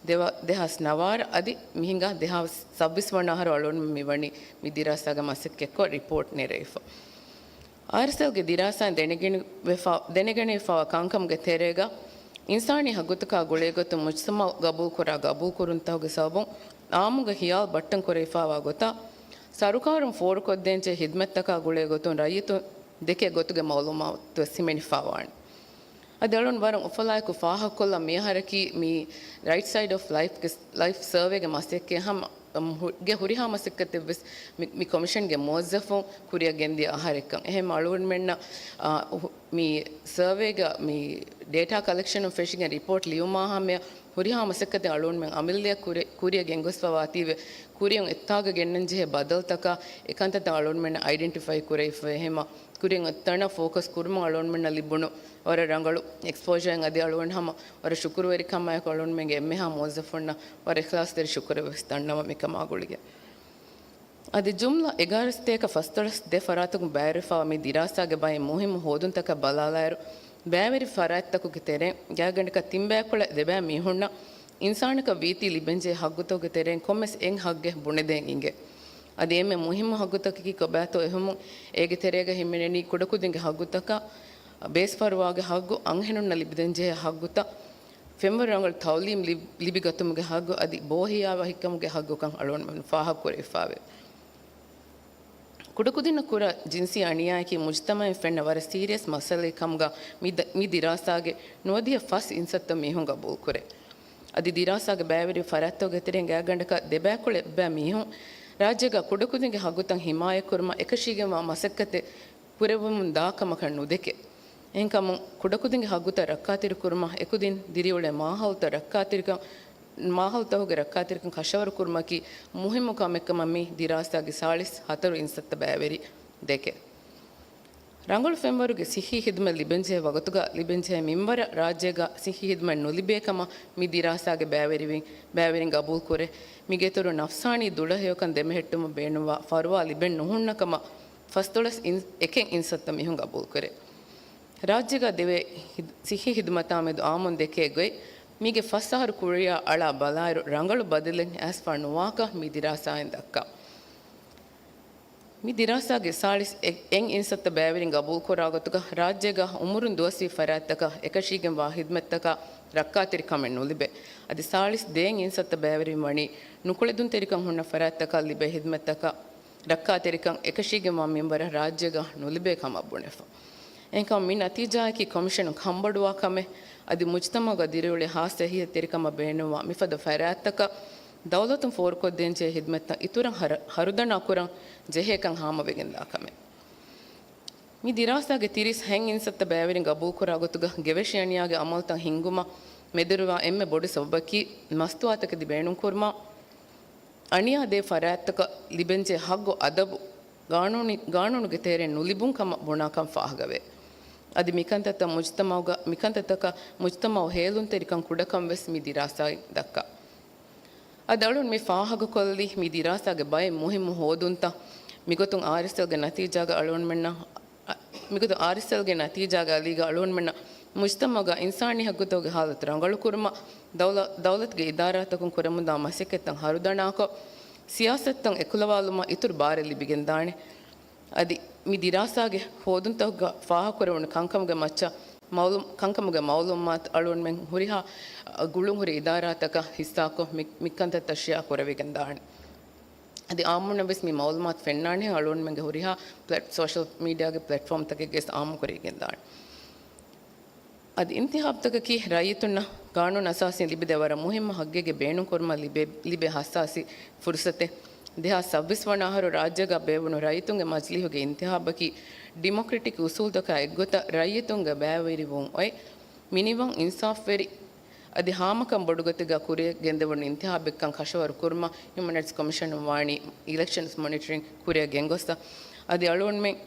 ދެވަ-، ދެހާސް ނަވާރަ އަދި މިހިނގާ ދެހާސް ސައްބީސް ވަނަ އަހަރު އަޅުން މިވަނީ މި ދިރާސާގެ މަސައްކަތްކޮށް ރިޕޯޓް ނެރެވިފަ. އާރްއެސްއެލްގެ ދިރާސާއިން ދެނެގެނެވިފަ-، ދެނެގެނެވިފައިވާ ކަންކަމުގެ ތެރޭގަ، އިންސާނީ ހައްގުތަކާ ގުޅޭގޮތުން މުޖްތަމައު ގަބޫލުކުރާ ގަބޫލުކުރުންތަކުގެ ސަބަބުން އާއްމުގެ ހިޔާލު ބައްޓަން ކުރެވިފައިވާ ގޮތަށް، ސަރުކާރުން ފޯރުކޮށްދޭންޖެހޭ ހިދުމަތްތަކާ ގުޅޭގޮތުން ރައްޔިތުން ދެކޭ ގޮތުގެ މައުލޫމާތުވެސް ހިމެނިފައިވާނެ. އަދި އަޅުން ވަރަށް އުފަލާއެކު ފާހަގަކޮށްލަން މިއަހަރަކީ މި ރައިޓް ސައިޑް އޮފް ލައިފްގެ، ލައިފް ސަރވޭގެ މަސައްކަތް ހަމަ އަމް ހު-، ގެ ހުރިހާ މަސައްކަތެއްވެސް މި، މި ކޮމިޝަންގެ މުވައްޒަފުން ކުރިއަށް ގެންދިޔަ އަހަރެއްކަން. އެހެން އަޅުގަނޑުމެންނަށް، އާ، ހު-، މި ސަރވޭގަ މި ޑޭޓާ ކަލެކްޝަނުން ފެށިގެން ރިޕޯޓް ލިޔުމާ ހަމަޔަށް ހުރިހާ މަސައްކަތެއް އަޅުގަނޑުމެން އަމަލިއްޔަ ކުރި-، ކުރިއަށް ގެންގޮސްފަވާތީވެ، ކުރިއަށް އެއްތާގަ ގެންނަންޖެހޭ ބަދަލުތަކާ އެކަންތައްތައް އަޅުގަނޑުމެންނަށް އައިޑެންޓިފައި ކުރެވިފަ. އެހެމަ ކުރިން އޮތްތަނަށް ފޯކަސް ކުރުމަށް އަޅުގަނޑުމެންނަށް ލިބުނު ވަރަށް ރަނގަޅު އެކްސްޕޯޝަރެއް އަދި އަޅުގަނޑު ހަމަ ވަރަށް ޝުކުރުވެރިކަމާއެކު އަޅުގަނޑުމެންގެ އެންމެހާ މުވައްޒަފުންނަށް ވަރަށް އިޚްލާޞްތެރި ޝުކުރެއް ވެސް ދަންނަވަން މިކަމާ ގުޅިގެން. އަދި ޖުމްލަ އެގާރަ ސަތޭކަ ފަސްދޮޅަސް ދެ ފަރާތަކުން ބައިވެރިވެފައިވާ މި ދިރާސާގެ ބައެއް މުހިއްމު ހޯދުންތަކަށް ބަލާލާއިރު، ބައިވެރި ފަރާތްތަކުގެ ތެރެއިން ގާތްގަނޑަކަށް ތިން ބައިކުޅަ ދެ ބައި މީހުންނަށް އިންސާނަކަށް ވީތީ ލިބެންޖެހޭ ހައްގުތަކުގެ ތެރެއިން ކޮންމެސް އެއް ހައްގެއް ބުނެދޭން އިނގޭ. އަދި އެންމެ މުހިއްމު ހައްގުތަކަކީ ކޮބާތޯ އެހުމުން އޭގެ ތެރޭގަ ހިމެނެނީ ކުޑަކުދިންގެ ހައްގުތަކާ، ބޭސްފަރުވާގެ ހައްގު، އަންހެނުންނަށް ލިބިދޭންޖެހޭ ހައްގުތައް، ފެންވަރު ރަނގަޅު ތައުލީމް ލި-، ލިބިގަތުމުގެ ހައްގު އަދި ބޯހިޔާވަހިކަމުގެ ހައްގުކަން އަޅުގަނޑުމެން ފާހަގަކުރެވިފައެވެ. ކުޑަކުދިންނަށް ކުރާ ޖިންސީ އަނިޔާއަކީ މުޖްތަމައިން ފެންނަ ވަރަށް ސީރިއަސް މައްސަލައެއް ކަމުގަ މި ދަ-، މި ދިރާސާގެ ނުވަދިހަ ފަސް އިންސައްތަ މީހުން ގަބޫލުކުރޭ. އަދި ދިރާސާގެ ބައިވެރި ފަރާތްތަކުގެ ތެރެއިން ގާތްގަނޑަކަށް ދެބައިކުޅަ އެއްބައި މީހުން ރާއްޖޭގަ ކުޑަކުދިންގެ ހައްގުތައް ހިމާޔަތްކުރުމަށް އެކަށީގެންވާ މަސައްކަތެއް ކުރެވެމުން ދާ ކަމަކަށް ނުދެކެ. އެހެންކަމުން، ކުޑަކުދިންގެ ހައްގުތައް ރައްކާތެރިކުރުމަށް އެކުދިން ދިރިއުޅޭ މާހައުލުތައް ރައްކާތެރިކަން، މާހައުލުތަކުގެ ރައްކާތެރިކަން ކަށަވަރުކުރުމަކީ މުހިއްމު ކަމެއްކަމަށް މި ދިރާސާގެ ސާޅީސް ހަތަރު އިންސައްތަ ބައިވެރި ދެކެ. ރަނގަޅު ފެންވަރުގެ ސިއްހީ ހިދުމަތް ލިބެންޖެހޭ ވަގުތުގަ ލިބެންޖެހޭ މިންވަރަށް ރާއްޖޭގަ ސިއްހީ ހިދުމަތް ނުލިބޭ ކަމަށް މި ދިރާސާގެ ބައިވެރިވިން، ބައިވެރިން ގަބޫލުކުރޭ. މިގެއިތުރުން ނަފްސާނީ ދުޅަހެޔޮކަން ދެމެހެއްޓުމަށް ބޭނުންވާ ފަރުވާ ލިބެން ނުހުންނަ ކަމަށް ފަސްދޮޅަސް އިން-، އެކެއް އިންސައްތަ މީހުން ގަބޫލުކުރޭ. ރާއްޖޭގަ ދެވޭ ހިދް-، ސިއްހީ ހިދުމަތާމެދު އާއްމުން ދެކޭ ގޮތް، މީގެ ފަސް އަހަރު ކުރިއަށް އަޅާ ބަލާއިރު، ރަނގަޅު ބަދަލެއް އައިސްފަ ނުވާކަން މި ދިރާސާއިން ދައްކާ. މި ދިރާސާގެ ސާޅީސް އެއް އިންސައްތަ ބައިވެރިން ގަބޫލުކުރާ ގޮތުގަ، ރާއްޖޭގަ އުމުރުން ދުވަސްވީ ފަރާތްތަކަށް އެކަށީގެންވާ ހިދުމަތްތަކަށް ރައްކާތެރިކަމެއް ނުލިބޭ. އަދި ސާޅީސް ދޭއް އިންސައްތަ ބައިވެރިން ވަނީ ނުކުޅެދުންތެރިކަން ހުންނަ ފަރާތްތަކަށް ލިބޭ ހިދުމަތްތަކަށް ރައްކާތެރިކަން އެކަށީގެންވާ މިންވަރަށް ރާއްޖޭގަ ނުލިބޭ ކަމަށް ބުނެފަ. އެހެންކަމުން މި ނަތީޖާއަކީ ކޮމިޝަނުން ކަންބޮޑުވާ ކަމެއް، އަދި މުޖްތަމަޢުގަ ދިރިއުޅޭ ހާއްސަ އެހީތެރިކަމަށް ބޭނުންވާ މިފަދަ ފަރާތްތަކަށް ދައުލަތުން ފޯރުކޮށްދޭންޖެހޭ ހިދުމަތްތައް އިތުރަށް ހަރަ-، ހަރުދަނާ ކުރަން ޖެހޭކަން ހާމަވެގެންދާ ކަމެއް. މި ދިރާސާގެ ތިރީސް ހަތް އިންސައްތަ ބައިވެރިން ގަބޫލުކުރާ ގޮތުގަ ގެވެށި އަނިޔާގެ އަމަލުތައް ހިންގުމަށް މެދުވެރިވާ އެންމެ ބޮޑު ސަބަބަކީ މަސްތުވާތަކެތި ބޭނުންކުރުމަށް އަނިޔާ ދޭ ފަރާތްތަކަށް ލިބެންޖެހޭ ހައްގު އަދަބު ގާނޫނީ-، ގާނޫނުގެ ތެރެއިން ނުލިބުން ކަމަށް ބުނާކަން ފާހަގަވޭ. އަދި މިކަންތައްތައް މުޖްތަމަޢުގަ، މިކަންތައްތަކަށް މުޖްތަމަޢު ހޭލުންތެރިކަން ކުޑަކަން ވެސް މި ދިރާސާއިން ދައްކާ. އަދި އަޅުން މި ފާހަގަކޮށްލީ މި ދިރާސާގެ ބައެއް މުހިއްމު ހޯދުންތައް. މިގޮތުން އާރްއެސްއެލްގެ ނަތީޖާގަ އަޅުންމެންނަށް، މިގޮތުން އާރްއެސްއެލްގެ ނަތީޖާގަ އަލީގަ އަޅުންމެންނަށް މުޖްތަމަޢުގަ އިންސާނީ ހައްގުތަކުގެ ހާލަތު ރަނގަޅުކުރުމަށް ދައުލަ-، ދައުލަތުގެ އިދާރާތަކުން ކުރަމުންދާ މަސައްކަތްތައް ހަރުދަނާކޮށް، ސިޔާސަތުތައް އެކުލަވާލުމަށް އިތުރު ބާރެއް ލިބިގެންދާނެ. އަދި މި ދިރާސާގެ ހޯދުންތަކުގަ ފާހަގަކުރެވުނު ކަންކަމުގެ މައްޗަށް މައުލޫ-، ކަންކަމުގެ މައުލޫމާތު އަޅުންމެން ހުރިހާ، އަ، ގުޅުންހުރި އިދާރާތަކަށް ހިއްސާކޮށް މި-، މިކަންތައްތައް ޝެއާ ކުރެވިގެންދާނެ. އަދި އާއްމުންނަށް ވެސް މި މައުލޫމާތު ފެންނާނެ އަޅުންމެންގެ ހުރިހާ ޕްލެޓް-، ސޯޝަލް މީޑިއާގެ ޕްލެޓްފޯމްތަކެއްގައި ވެސް އާއްމުކުރެވިގެންދާނެ. އަދި އިންތިހާބުތަކަކީ ރައްޔިތުންނަށް ގާނޫނު އަސާސީން ލިބިދޭ ވަރަށް މުހިއްމު ހައްގެއްގެ ބޭނުންކުރުމަށް ލިބޭ، ލިބޭ ހައްސާސީ ފުރުސަތެއް. ދެހާސް ސައްބީސް ވަނަ އަހަރު ރާއްޖޭގަ ބޭއްވުނު ރައްޔިތުންގެ މަޖިލީހުގެ އިންތިހާބަކީ ޑިމޮކްރެޓިކް އުސޫލުތަކާ އެއްގޮތަށް ރައްޔިތުންގެ ބައިވެރިވުން އޮތް މިނިވަން އިންސާފްވެރި އަދި ހާމަކަން ބޮޑުގޮތެއްގަ ކުރިއަށް ގެންދެވުނު އިންތިހާބެއްކަން ކަށަވަރު ކުރުމަށް ހިއުމަން ރައިޓްސް ކޮމިޝަނުން ވާނީ އިލެކްޝަންސް މޮނިޓަރިން ކުރިއަށް ގެންގޮސްފަ. އަދި އަޅުގަނޑުމެން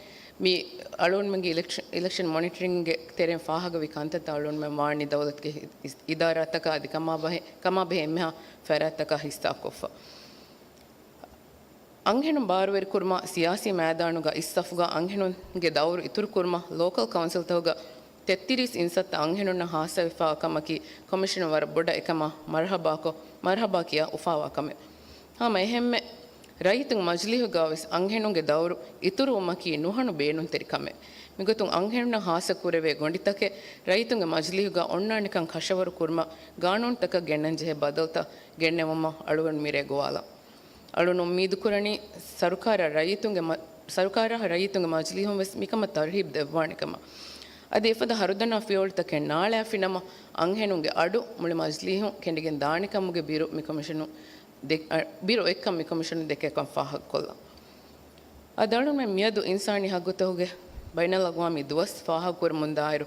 މި އަޅުގަނޑުމެންގެ އިލެކްޝަ-، އިލެކްޝަން މޮނިޓަރިންގެ ތެރެއިން ފާހަގަވި ކަންތައްތައް އަޅުގަނޑުމެން ވާނީ ދައުލަތުގެ އި-، އި-، އިދާރާތަކާ އަދި ކަމާބަހެ-، ކަމާބެހޭ އެންމެހާ ފަރާތްތަކާ ހިއްސާކޮށްފަ. އަންހެނުން ބާރުވެރިކުރުމަށް ސިޔާސީ މައިދާނުގަ އިސް ސަފުގަ އަންހެނުންގެ ދައުރު އިތުރުކުރުމަށް ލޯކަލް ކައުންސިލްތަކުގަ ތެއްތިރީސް އިންސައްތަ އަންހެނުންނަށް ހާއްސަވެފަވާ ކަމަކީ ކޮމިޝަނަށް ވަރަށް ބޮޑަށް އެކަމަށް މަރުހަބާކޮށް، މަރުހަބާ ކިޔާ އުފާވާ ކަމެއް. ހަމަ އެހެންމެ ރައްޔިތުން މަޖިލީހުގަ ވެސް އަންހެނުންގެ ދައުރު އިތުރުވުމަކީ ނުހަނު ބޭނުންތެރި ކަމެއް. މިގޮތުން އަންހެނުންނަށް ހާއްސަ ކުރެވޭ ގޮނޑިތަކެއް ރައްޔިތުންގެ މަޖިލީހުގަ އޮންނާނެކަން ކަށަވަރު ކުރުމަށް ގާނޫނުތަކަށް ގެންނަން ޖެހޭ ބަދަލުތައް ގެންނެވުމަށް އަޅުގަނޑު މިރޭ ގޮވާލަން. އަޅުން އުއްމީދުކުރަނީ ސަރުކާރާ ރައްޔިތުންގެ މަ-، ސަރުކާރާ ރައްޔިތުންގެ މަޖިލީހުން ވެސް މިކަމަށް ތަރުހީބް ދެއްވާނެ ކަމަށް. އަދި އެފަދަ ހަރުދަނާ ފިޔަވަޅުތަކެއް ނާޅާފިނަމަ، އަންހެނުންގެ އަޑު މުޅި މަޖިލީހުން ކެނޑިގެން ދާނެ ކަމުގެ ބިރު މި ކޮމިޝަނު ދެ-، އަ، ބިރު އޮތްކަން މި ކޮމިޝަނު ދެކޭކަން ފާހަގަކޮށްލަން. އަދި އަޅުންމެން މިއަދު އިންސާނީ ހައްގުތަކުގެ ބައިނަލްއަގްވާމީ ދުވަސް ފާހަގަކުރަމުންދާއިރު،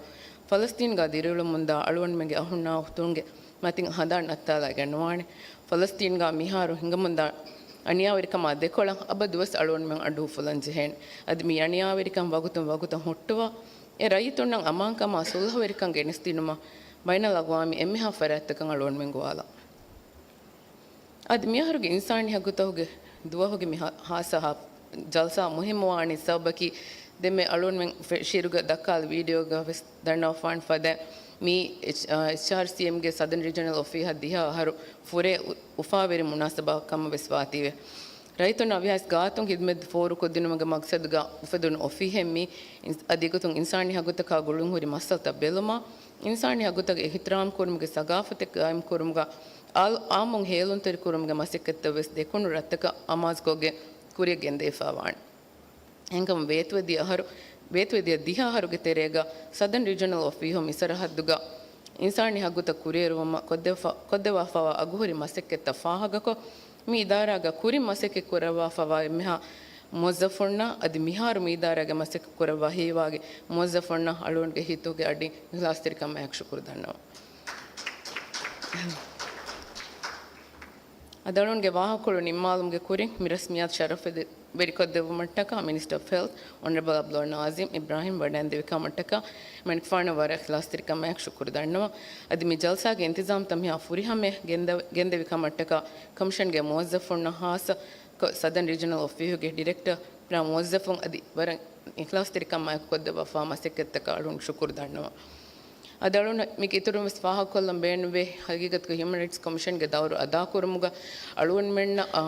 ފަލަސްތީންގަ ދިރިއުޅެމުންދާ އަޅުގަނޑުމެންގެ އަހުންނާ އުޚްތުންގެ މަތިން ހަނދާން ނައްތާލައިގަންނަވާނެ. ފަލަސްތީންގަ މިހާރު ހިނގަމުންދާ އަނިޔާވެރިކަމާ ދެކޮޅަށް އަބަދުވެސް އަޅުގަނޑުމެން އަޑު އުފުލަން ޖެހޭނެ. އަދި މި އަނިޔާވެރިކަން ވަގުތުން ވަގުތަށް ހުއްޓުވާ، އެ ރައްޔިތުންނަށް އަމާންކަމާ ސުލްހަވެރިކަން ގެނެސްދިނުމަށް ބައިނަލްއަގްވާމީ އެންމެހާ ފަރާތްތަކަށް އަޅުގަނޑުމެން ގޮވާލަން. އަދި މިއަހަރުގެ އިންސާނީ ހައްގުތަކުގެ ދުވަހުގެ މި ހާ-، ހާއްސަ ހާ-، ޖަލްސާ މުހިއްމުވާނީ ސަބަބަކީ، ދެންމެ އަޅުގަނޑުމެން ފެ-، ޝިއިރުގަ ދައްކާލި ވީޑިއޯގަ ވެސް ދަންނަވާފާން ފަދަ މީ އެޗް-، އާ، އެޗްއާރްސީއެމްގެ ސަދަން ރީޖަނަލް އޮފީހަށް ދިހަ އަހަރު ފުރޭ އު-، އުފާވެރި މުނާސަބާ ކަމަށް ވެސް ވާތީވެ. ރައްޔިތުންނަށް ވިޔަސް ގާތުން ހިދުމަތް ފޯރުކޮށްދިނުމުގެ މަގްސަދުގަ އުފެދުނު އޮފީހެއް މީ. އަދި އެގޮތުން އިންސާނީ ހައްގުތަކާ ގުޅުންހުރި މައްސަލަތައް ބެލުމާ، އިންސާނީ ހައްގުތަކަށް އިހުތިރާމް ކުރުމުގެ ސަގާފަތެއް ގާއިމް ކުރުމުގަ، އާ-، އާއްމުން ހޭލުންތެރި ކުރުމުގެ މަސައްކަތްތައް ވެސް ދެކުނު ރަށްތަކަށް އަމާޒުކޮށްގެން ކުރިއަށް ގެންދެވިފައި ވާނެ. އެހެންކަމުން ވޭތުވެދިޔަ އަހަރު، ވޭތުވެދިޔަ ދިހަ އަހަރުގެ ތެރޭގަ ސަދަން ރީޖަނަލް އޮފީހުން މި ސަރަހައްދުގަ އިންސާނީ ހައްގުތައް ކުރިއެރުވުމަށް ކޮށްދެވިފަ-، ކޮށްދެވާފައިވާ އަގުހުރި މަސައްކަތްތައް ފާހަގަކޮށް، މި އިދާރާގަ ކުރިން މަސައްކަތް ކުރައްވާފައިވާ އެންމެހާ މުވައްޒަފުންނަށް އަދި މިހާރު މި އިދާރާގެ މަސައްކަތް ކުރައްވާ ހީވާގި މުވައްޒަފުންނަށް އަޅުގަނޑުގެ ހިތުގެ އަޑިން އިޚްލާޞްތެރިކަމާ ޝުކުރު ދަންނަވަން. އަދި އަޅުގަނޑުގެ ވާހަކަކޮޅު ނިންމާލުމުގެ ކުރިން މި ރަސްމިއްޔާތު ޝަރަފުވެރިކޮށްދެއްވުމަށްޓަކާ މިނިސްޓަރ އޮފް ހެލްތް އޮނަރަބަލް އަބްދުﷲ ނާޒިމް އިބްރާހިމް ވަޑައިންދެވި ކަމަށްޓަކާ މަނިކުފާނަށް ވަރަށް އިޚްލާޞްތެރިކަމާއެކު ޝުކުރު ދަންނަވަން. އަދި މި ޖަލްސާގެ އިންތިޒާމްތައް މިހާ ފުރިހަމަޔަށް ގެންދެވި ކަމަށްޓަކާ ކޮމިޝަންގެ މުވައްޒަފުންނަށް ހާއްސަ ކޮށް ސަދަން ރީޖަނަލް އޮފީހުގެ ޑިރެކްޓަރ ޕްރާ މުވައްޒަފުން އަދި ވަރަށް އިޚްލާޞްތެރިކަމާއެކު ކޮށްދެއްވާފާ މަސައްކަތްތަކަށް އަޅުން ޝުކުރު ދަންނަވަން. އަދި އަޅުން މީގެ އިތުރުން ވެސް ފާހަގަކޮށްލަން ބޭނުންވޭ، ހަގީގަތުގަ ހިއުމަން ރައިޓްސް ކޮމިޝަންގެ ދައުރު އަދާކުރުމުގަ އަޅުގަނޑުމެންނަށް، އާ،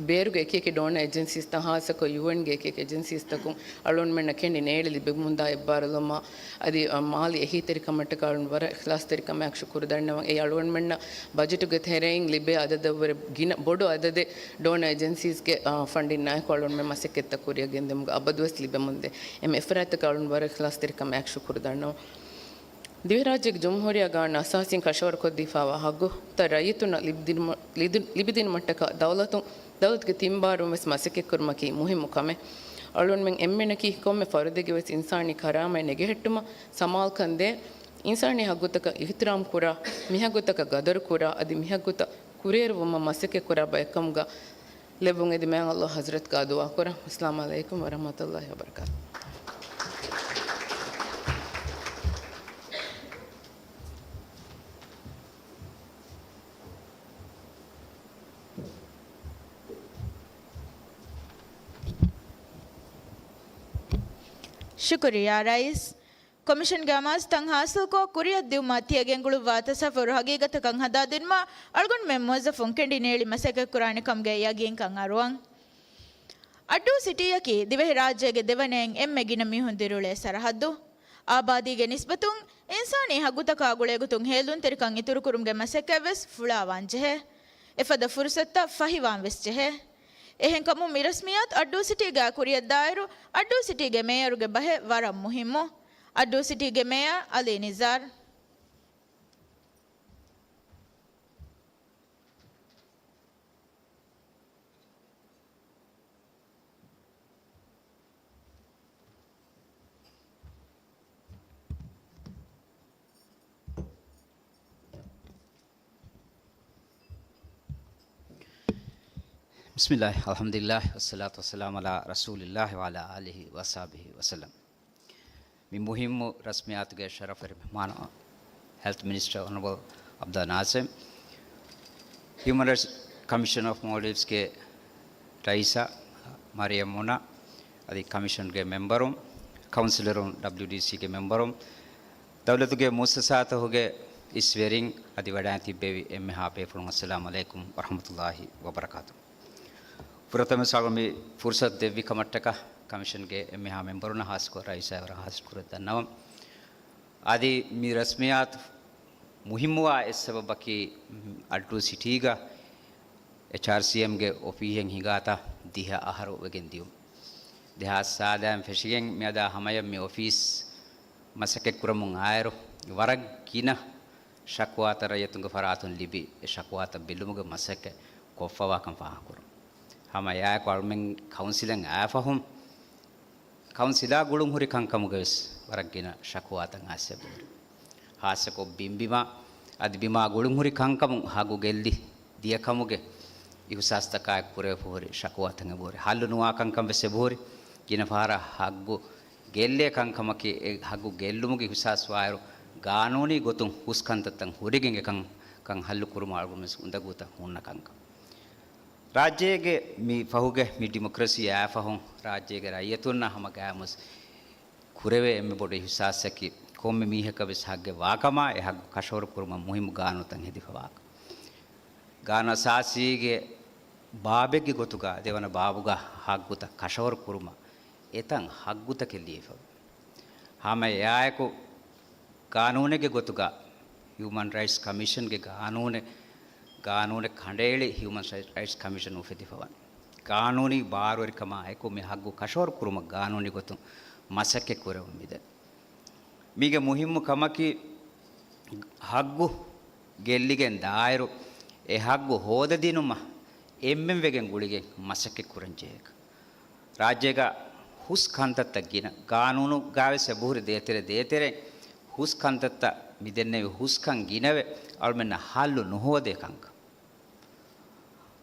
ބޭރުގެ އެކި އެކި ޑޯނަ އެޖެންސީސްތައް ހާއްސަކޮށް ޔޫއެންގެ އެކި އެކި އެޖެންސީސްތަކުން އަޅުގަނޑުމެންނަށް ކެނޑި ނޭޅި ލިބެމުންދާ އެއްބާރުލުމާ އަދި، އަ، މާލީ އެހީތެރިކަމަށްޓަކާ އަޅުން ވަރަށް އިޚްލާޞްތެރިކަމާއެކު ޝުކުރު ދަންނަވަން. އެއީ އަޅުގަނޑުމެންނަށް ބަޖެޓުގެ ތެރެއިން ލިބޭ އަދަދަށްވުރެ ގިނަ ބޮޑު އަދަދެއް ޑޯނަ އެޖެންސީސްގެ، އާ، ފަންޑިންއާއެކު އަޅުގަނޑުމެން މަސައްކަތްތައް ކުރިއަށް ގެންދިއުމުގަ އަބަދުވެސް ލިބެމުންދޭ. އެމެ އެފަރާތްތަކަށް އަޅުން ވަރަށް އިޚްލާޞްތެރިކަމާއެކު ޝުކުރު ދަންނަވަން. ދިވެހިރާއްޖޭގެ ޖުމްހޫރިއްޔާ ގާނޫނު އަސާސީން ކަށަވަރުކޮށްދީފާވާ ހައްގުތައް ރައްޔިތުންނަށް ލިބިދިނުމަށް، ލިދި-، ލިބިދިނުމަށްޓަކާ ދައުލަތުން، ދައުލަތުގެ ތިން ބާރުން ވެސް މަސައްކަތްކުރުމަކީ މުހިއްމު ކަމެއް. އަޅުގަނޑުމެން އެންމެނަކީ ކޮންމެ ފަރުދެއްގެ ވެސް އިންސާނީ ކަރާމަތް ނެގެހެއްޓުމަށް ސަމާލުކަން ދޭ، އިންސާނީ ހައްގުތަކަށް އިޙްތިރާމް ކުރާ، މި ހައްގުތަކަށް ގަދަރު ކުރާ، އަދި މި ހައްގުތައް ކުރިއެރުވުމަށް މަސައްކަތް ކުރާ ބައެއްކަމުގަ ލެއްވުން އެދި މާތް ﷲ ޙަޟްރަތްގާ ދުޢާ ކުރަން. އައްސަލާމު ޢަލައިކުމް ވަރަޙްމަތުﷲ ވަބަރަކާތުހު. ޝުކުރިއްޔާ ރައީސް. ކޮމިޝަންގެ އަމާޒުތައް ހާސިލްކޮށް، ކުރިއަށްދިއުމާ ތިޔަ ގެންގުޅުއްވާ ތަސައްވަރު ހަގީގަތަކަށް ހަދާދިނުމަށް އަޅުގަނޑުމެން މުވައްޒަފުން ކެނޑި ނޭޅި މަސައްކަތްކުރާނެ ކަމުގެ ޔަގީންކަން އަރުވަން. އައްޑޫ ސިޓީއަކީ ދިވެހިރާއްޖޭގެ ދެވަނައިން އެންމެ ގިނަ މީހުން ދިރިއުޅޭ ސަރަހައްދު. އާބާދީގެ ނިސްބަތުން އިންސާނީ ހައްގުތަކާ ގުޅޭގޮތުން ހޭލުންތެރިކަން އިތުރުކުރުމުގެ މަސައްކަތްވެސް ފުޅާވާން ޖެހޭ. އެފަދަ ފުރުސަތުތައް ފަހިވާން ވެސް ޖެހޭ. އެހެންކަމުން މި ރަސްމިއްޔާތު އައްޑޫ ސިޓީގައި ކުރިއަށްދާއިރު، އައްޑޫ ސިޓީގެ މޭޔަރުގެ ބަހެއް ވަރަށް މުހިއްމު. އައްޑޫ ސިޓީގެ މޭޔަރ އަލީ ނިޒާރް. بسم الله، الحمد لله، والصلاة والسلام على رسول الله وعلى آله وصحبه وسلم. މި މުހިއްމު ރަސްމިއްޔާތުގެ ޝަރަފުވެރި މެހްމާނު، ހެލްތް މިނިސްޓަރ އޮނަރަބަލް އަބްދާ ނާޒިމް، ހިއުމަން ރައިޓްސް ކޮމިޝަން އޮފް މޯލްޑިވްސްގެ ރައީސާ މަރިޔަމް މުނާ، އަދި ކޮމިޝަންގެ މެމްބަރުން، ކައުންސިލަރުން، ޑަބްލިޔުޑީސީގެ މެމްބަރުން، ދައުލަތުގެ މުއައްސަސާތަކުގެ އިސްވެރިން އަދި ވަޑައިން ތިއްބެވި އެންމެހާ ބޭފުޅުން، އައްސަލާމު ޢަލައިކުމް ވަރަޙްމަތުﷲ ވަބަރަކާތު. ފުރަތަމަ ސާޅު މި ފުރުސަތު ދެއްވި ކަމަށްޓަކާ ކޮމިޝަންގެ އެންމެހާ މެމްބަރުންނަށް ހާއްސަކޮށް ރައީސާއަށް ވަރަށް ހާއްސަ ޝުކުރެއް ދަންނަވަން. އަދި މި ރަސްމިއްޔާތު މުހިއްމުވާ އެއްސަބަބަކީ، އައްޑޫ ސިޓީގަ އެޗްއާރްސީއެމްގެ އޮފީހެއް ހިނގާތާ ދިހަ އަހަރު ވެގެން ދިޔުން. ދެހާސް ސާދައިން ފެށިގެން މިއަދާ ހަމަޔަށް މި އޮފީސް މަސައްކަތްކުރަމުން އާއިރު، ވަރަށް ގިނަ ޝަކުވާތައް ރައްޔިތުންގެ ފަރާތުން ލިބި، އެ ޝަކުވާތައް ބެއްލުމުގެ މަސައްކަތް ކޮށްފަވާކަން ފާހަގަކުރުން. ހަމަ އެއާއެކު އަޅުމެން ކައުންސިލަށް އައިފަހުން، ކައުންސިލާ ގުޅުންހުރި ކަންކަމުގަވެސް ވަރަށް ގިނަ ޝަކުވާތައް އައިސް އެބަހުރި. ހާއްސަކޮށް ބިންބިމާ އަދި ބިމާ ގުޅުންހުރި ކަންކަމުން ހައްގު ގެއްލި ދިޔަކަމުގެ އިހުސާސްތަކާއެކު ކުރެވިފަހުރި ޝަކުވާތައް އެބަހުރި. ހައްލު ނުވާ ކަންކަން ވެސް އެބަހުރި. ގިނަ ފަހަރަށް ހައްގު ގެއްލޭ ކަންކަމަކީ، އެ ހައްގު ގެއްލުމުގެ އިހުސާސް ވާއިރު، ގާނޫނީ ގޮތުން ހުސް ކަންތައްތައް ހުރެގެން އެކަން، ކަން ހައްލު ކުރުމަށް އަޅުގަނޑު ވެސް އުނދަގޫތައް ހުންނަ ކަންކަން. ރާއްޖޭގެ މި ފަހުގެ މި ޑިމޮކްރަސީ އާފަހުން ރާއްޖޭގެ ރައްޔިތުންނަށް ހަމަ ގާމުސް ކުރެވޭ އެންމެ ބޮޑު އިހުސާސަކީ، ކޮންމެ މީހަކަށް ވެސް ހައްގެއް ވާކަމާ، އެ ހައްގު ކަށަވަރު ކުރުމަށް މުހިއްމު ގާނޫނުތައް ހެދިފަވާކަން. ގާނޫނު އަސާސީގެ ބާބެއްގެ ގޮތުގަ ދެވަނަ ބާބުގަ ހައްގުތައް ކަށަވަރު ކުރުމަށް އެތަން ހައްގުތަކެއް ލިޔެފަވޭ. ހަމަ އެއާއެކު، ގާނޫނެއްގެ ގޮތުގަ ހިއުމަން ރައިޓްސް ކޮމިޝަންގެ ގާނޫނެއް، ގާނޫނެއް ކަނޑައެޅި ހިއުމަން ރައިޓްސް ކޮމިޝަން އުފެދިފަވަން. ގާނޫނީ ބާރުވެރިކަމާ އެކު މި ހައްގު ކަށަވަރު ކުރުމަށް ގާނޫނީ ގޮތުން މަސައްކަތް ކުރެވުން މިދެން. މީގެ މުހިއްމު ކަމަކީ، ހައްގު ގެއްލިގެން ދާއިރު، އެ ހައްގު ހޯދަދިނުމަށް އެންމެން ވެގެން ގުޅިގެން މަސައްކަތް ކުރަން ޖެހޭކަން. ރާއްޖޭގަ ހުސް ކަންތައްތައް ގިނަ، ގާނޫނުގަވެސް އެބަހުރި ދޭތެރެ ދޭތެރެ ހުސް ކަންތައްތައް މިދެންނެވި ހުސްކަން ގިނަވެ، އަޅުމެންނަށް ހައްލު ނުހޯދޭ ކަންކަން.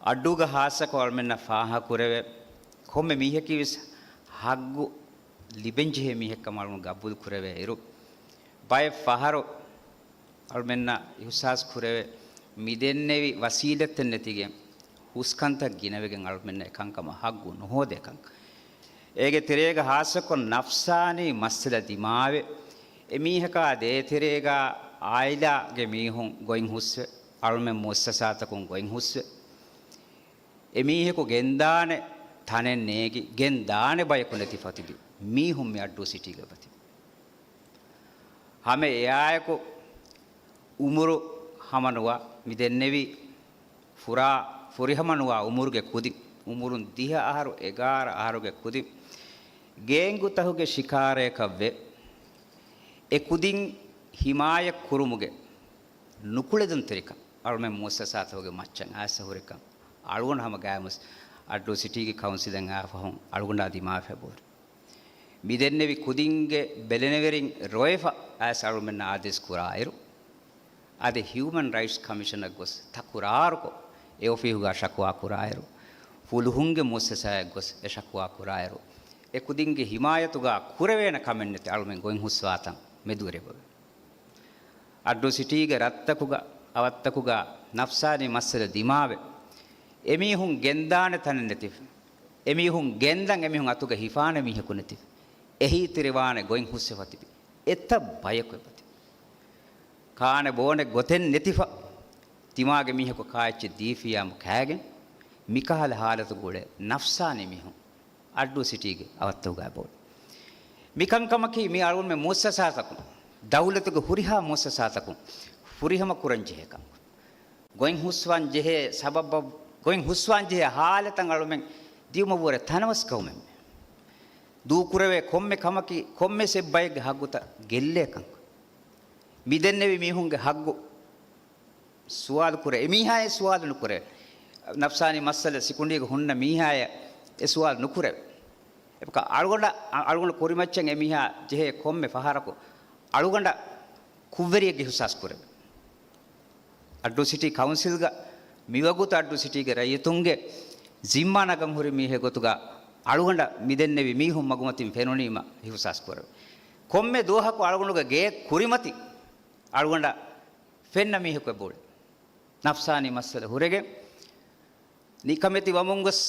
އައްޑޫގަ ހާއްސަކޮށް އަޅުމެންނަށް ފާހަގަކުރެވޭ، ކޮންމެ މީހަކީވެސް ހައްގު ލިބެންޖެހޭ މީހެއްކަމަށް އަޅުގަނޑު ގަބޫލު ކުރެވޭ އިރު، ބައެއް ފަހަރު އަޅުމެންނަށް އިހުސާސް ކުރެވޭ، މިދެންނެވި ވަސީލަތްތައް ނެތިގެން ހުސްކަންތައް ގިނަވެގެން އަޅުމެންނަށް އެކަންކަމަށް ހައްގު ނުހޯދޭކަން. އޭގެ ތެރޭގަ ހާއްސަކޮށް ނަފްސާނީ މައްސަލަ ދިމާވެ، އެމީހަކާ ދޭތެރޭގަ އާއިލާގެ މީހުން ގޮތް ހުސްވެ، އަޅުމެން މުއައްސަސާތަކުން ގޮތް ހުސްވެ، އެމީހަކު ގެންދާނެ ތަނެއް ނޭގި، ގެންދާނެ ބަޔަކު ނެތިފަ ތިބި މީހުން މި އައްޑޫ ސިޓީގަ އެބަތިބި. ހަމަ އެއާއެކު އުމުރު ހަމަނުވާ، މި ދެންނެވި ފުރާ ފުރިހަމަނުވާ އުމުރުގެ ކުދިން، އުމުރުން ދިހަ އަހަރު، އެގާރަ އަހަރުގެ ކުދިން، ގޭންގުތަކުގެ ޝިކާރަޔަކަށްވެ، އެ ކުދިން ހިމާޔަތް ކުރުމުގެ ނުކުޅެދުންތެރިކަން އަޅުމެން މުއައްސަސާތަކުގެ މައްޗަށް އައިސް ހުރިކަން އަޅުގަނޑު ހަމަ ގާމުސް އައްޑޫ ސިޓީގެ ކައުންސިލަށް އައިފަހުން އަޅުގަނޑާ ދިމާވެފަ އެބަހުރި. މި ދެންނެވި ކުދިންގެ ބެލެނިވެރިން ރޮއެފަ އައިސް އަޅުމެންނަށް އާދޭސް ކުރާއިރު، އަދި ހިއުމަން ރައިޓްސް ކޮމިޝަނަށް ގޮސް ތަކުރާރުކޮށް، އެ އޮފީހުގަ ޝަކުވާ ކުރާއިރު، ފުލުހުންގެ މުއައްސަސާއަށް ގޮސް އެ ޝަކުވާ ކުރާއިރު، އެ ކުދިންގެ ހިމާޔަތުގަ ކުރެވޭނެ ކަމެއް ނެތި އަޅުމެން ގޮތް ހުސްވާތަން މެދުވެރިވެވޭ. އައްޑޫ ސިޓީގެ ރަށްތަކުގަ، އަވަށްތަކުގަ ނަފްސާނީ މައްސަލަ ދިމާވެ، އެމީހުން ގެންދާނެ ތަނެއް ނެތިފަ، އެމީހުން ގެންދަން އެމީހުން އަތުގަ ހިފާނެ މީހަކު ނެތިފަ، އެހީތެރިވާނެ ގޮތް ހުސްވެފަ ތިބި އެތައް ބަޔަކު އެބަތިބި. ކާނެ ބޯނެ ގޮތެއް ނެތިފަ، ތިމާގެ މީހަކު ކާއެއްޗެއް ދީފިއްޔާމު ކާގެން، މިކަހަލަ ހާލަތުގަ އުޅޭ ނަފްސާނީ މީހުން އައްޑޫ ސިޓީގެ އަވަށްތަކުގަ އެބައުޅޭ. މިކަންކަމަކީ މި އަޅުގަނޑުމެން މުއައްސަސާތަކުން، ދައުލަތުގެ ހުރިހާ މުއައްސަސާތަކުން ފުރިހަމަ ކުރަން ޖެހޭ ކަމަކު. ގޮތް ހުސްވާން ޖެހޭ ސަބަބަށް، ގޮތް ހުސްވާން ޖެހޭ ހާލަތަށް އަޅުމެން ދިޔުމަށްވުރެ ތަނަވަސް ގައުމެއްމެ. ދޫކުރެވޭ ކޮންމެ ކަމަކީ، ކޮންމެސް އެއްބައެއްގެ ހައްގުތައް ގެއްލޭކަން. މި ދެންނެވި މީހުންގެ ހައްގު ސުވާލު ކުރޭ. އެމީހާއެއް ސުވާލު ނުކުރޭ. ނަފްސާނީ މައްސަލަ ސިކުނޑީގަ ހުންނަ މީހާއެއް އެ ސުވާލު ނުކުރޭ. އެކަ އަޅުގަނޑަށް، އަ-، އަޅުގަނޑު ކުރިމައްޗަށް އެމީހާ ޖެހޭ ކޮންމެ ފަހަރަކު އަޅުގަނޑަށް ކުށްވެރިއެއްގެ އިހުސާސް ކުރޭ. އައްޑޫ ސިޓީ ކައުންސިލްގަ މިވަގުތު އައްޑޫ ސިޓީގެ ރައްޔިތުންގެ ޒިންމާ ނަގަން ހުރި މީހެއް ގޮތުގަ އަޅުގަނޑަށް މިދެންނެވި މީހުން މަގުމަތިން ފެނުނީމަ އިހުސާސް ކުރަވެ. ކޮންމެ ދުވަހަކު އަޅުގަނޑުގެ ގެއެއް ކުރިމަތި އަޅުގަނޑަށް ފެންނަ މީހަކު އެބައުޅެ. ނަފްސާނީ މައްސަލަ ހުރެގެން ނިކަމެތި ވަމުން ގޮސް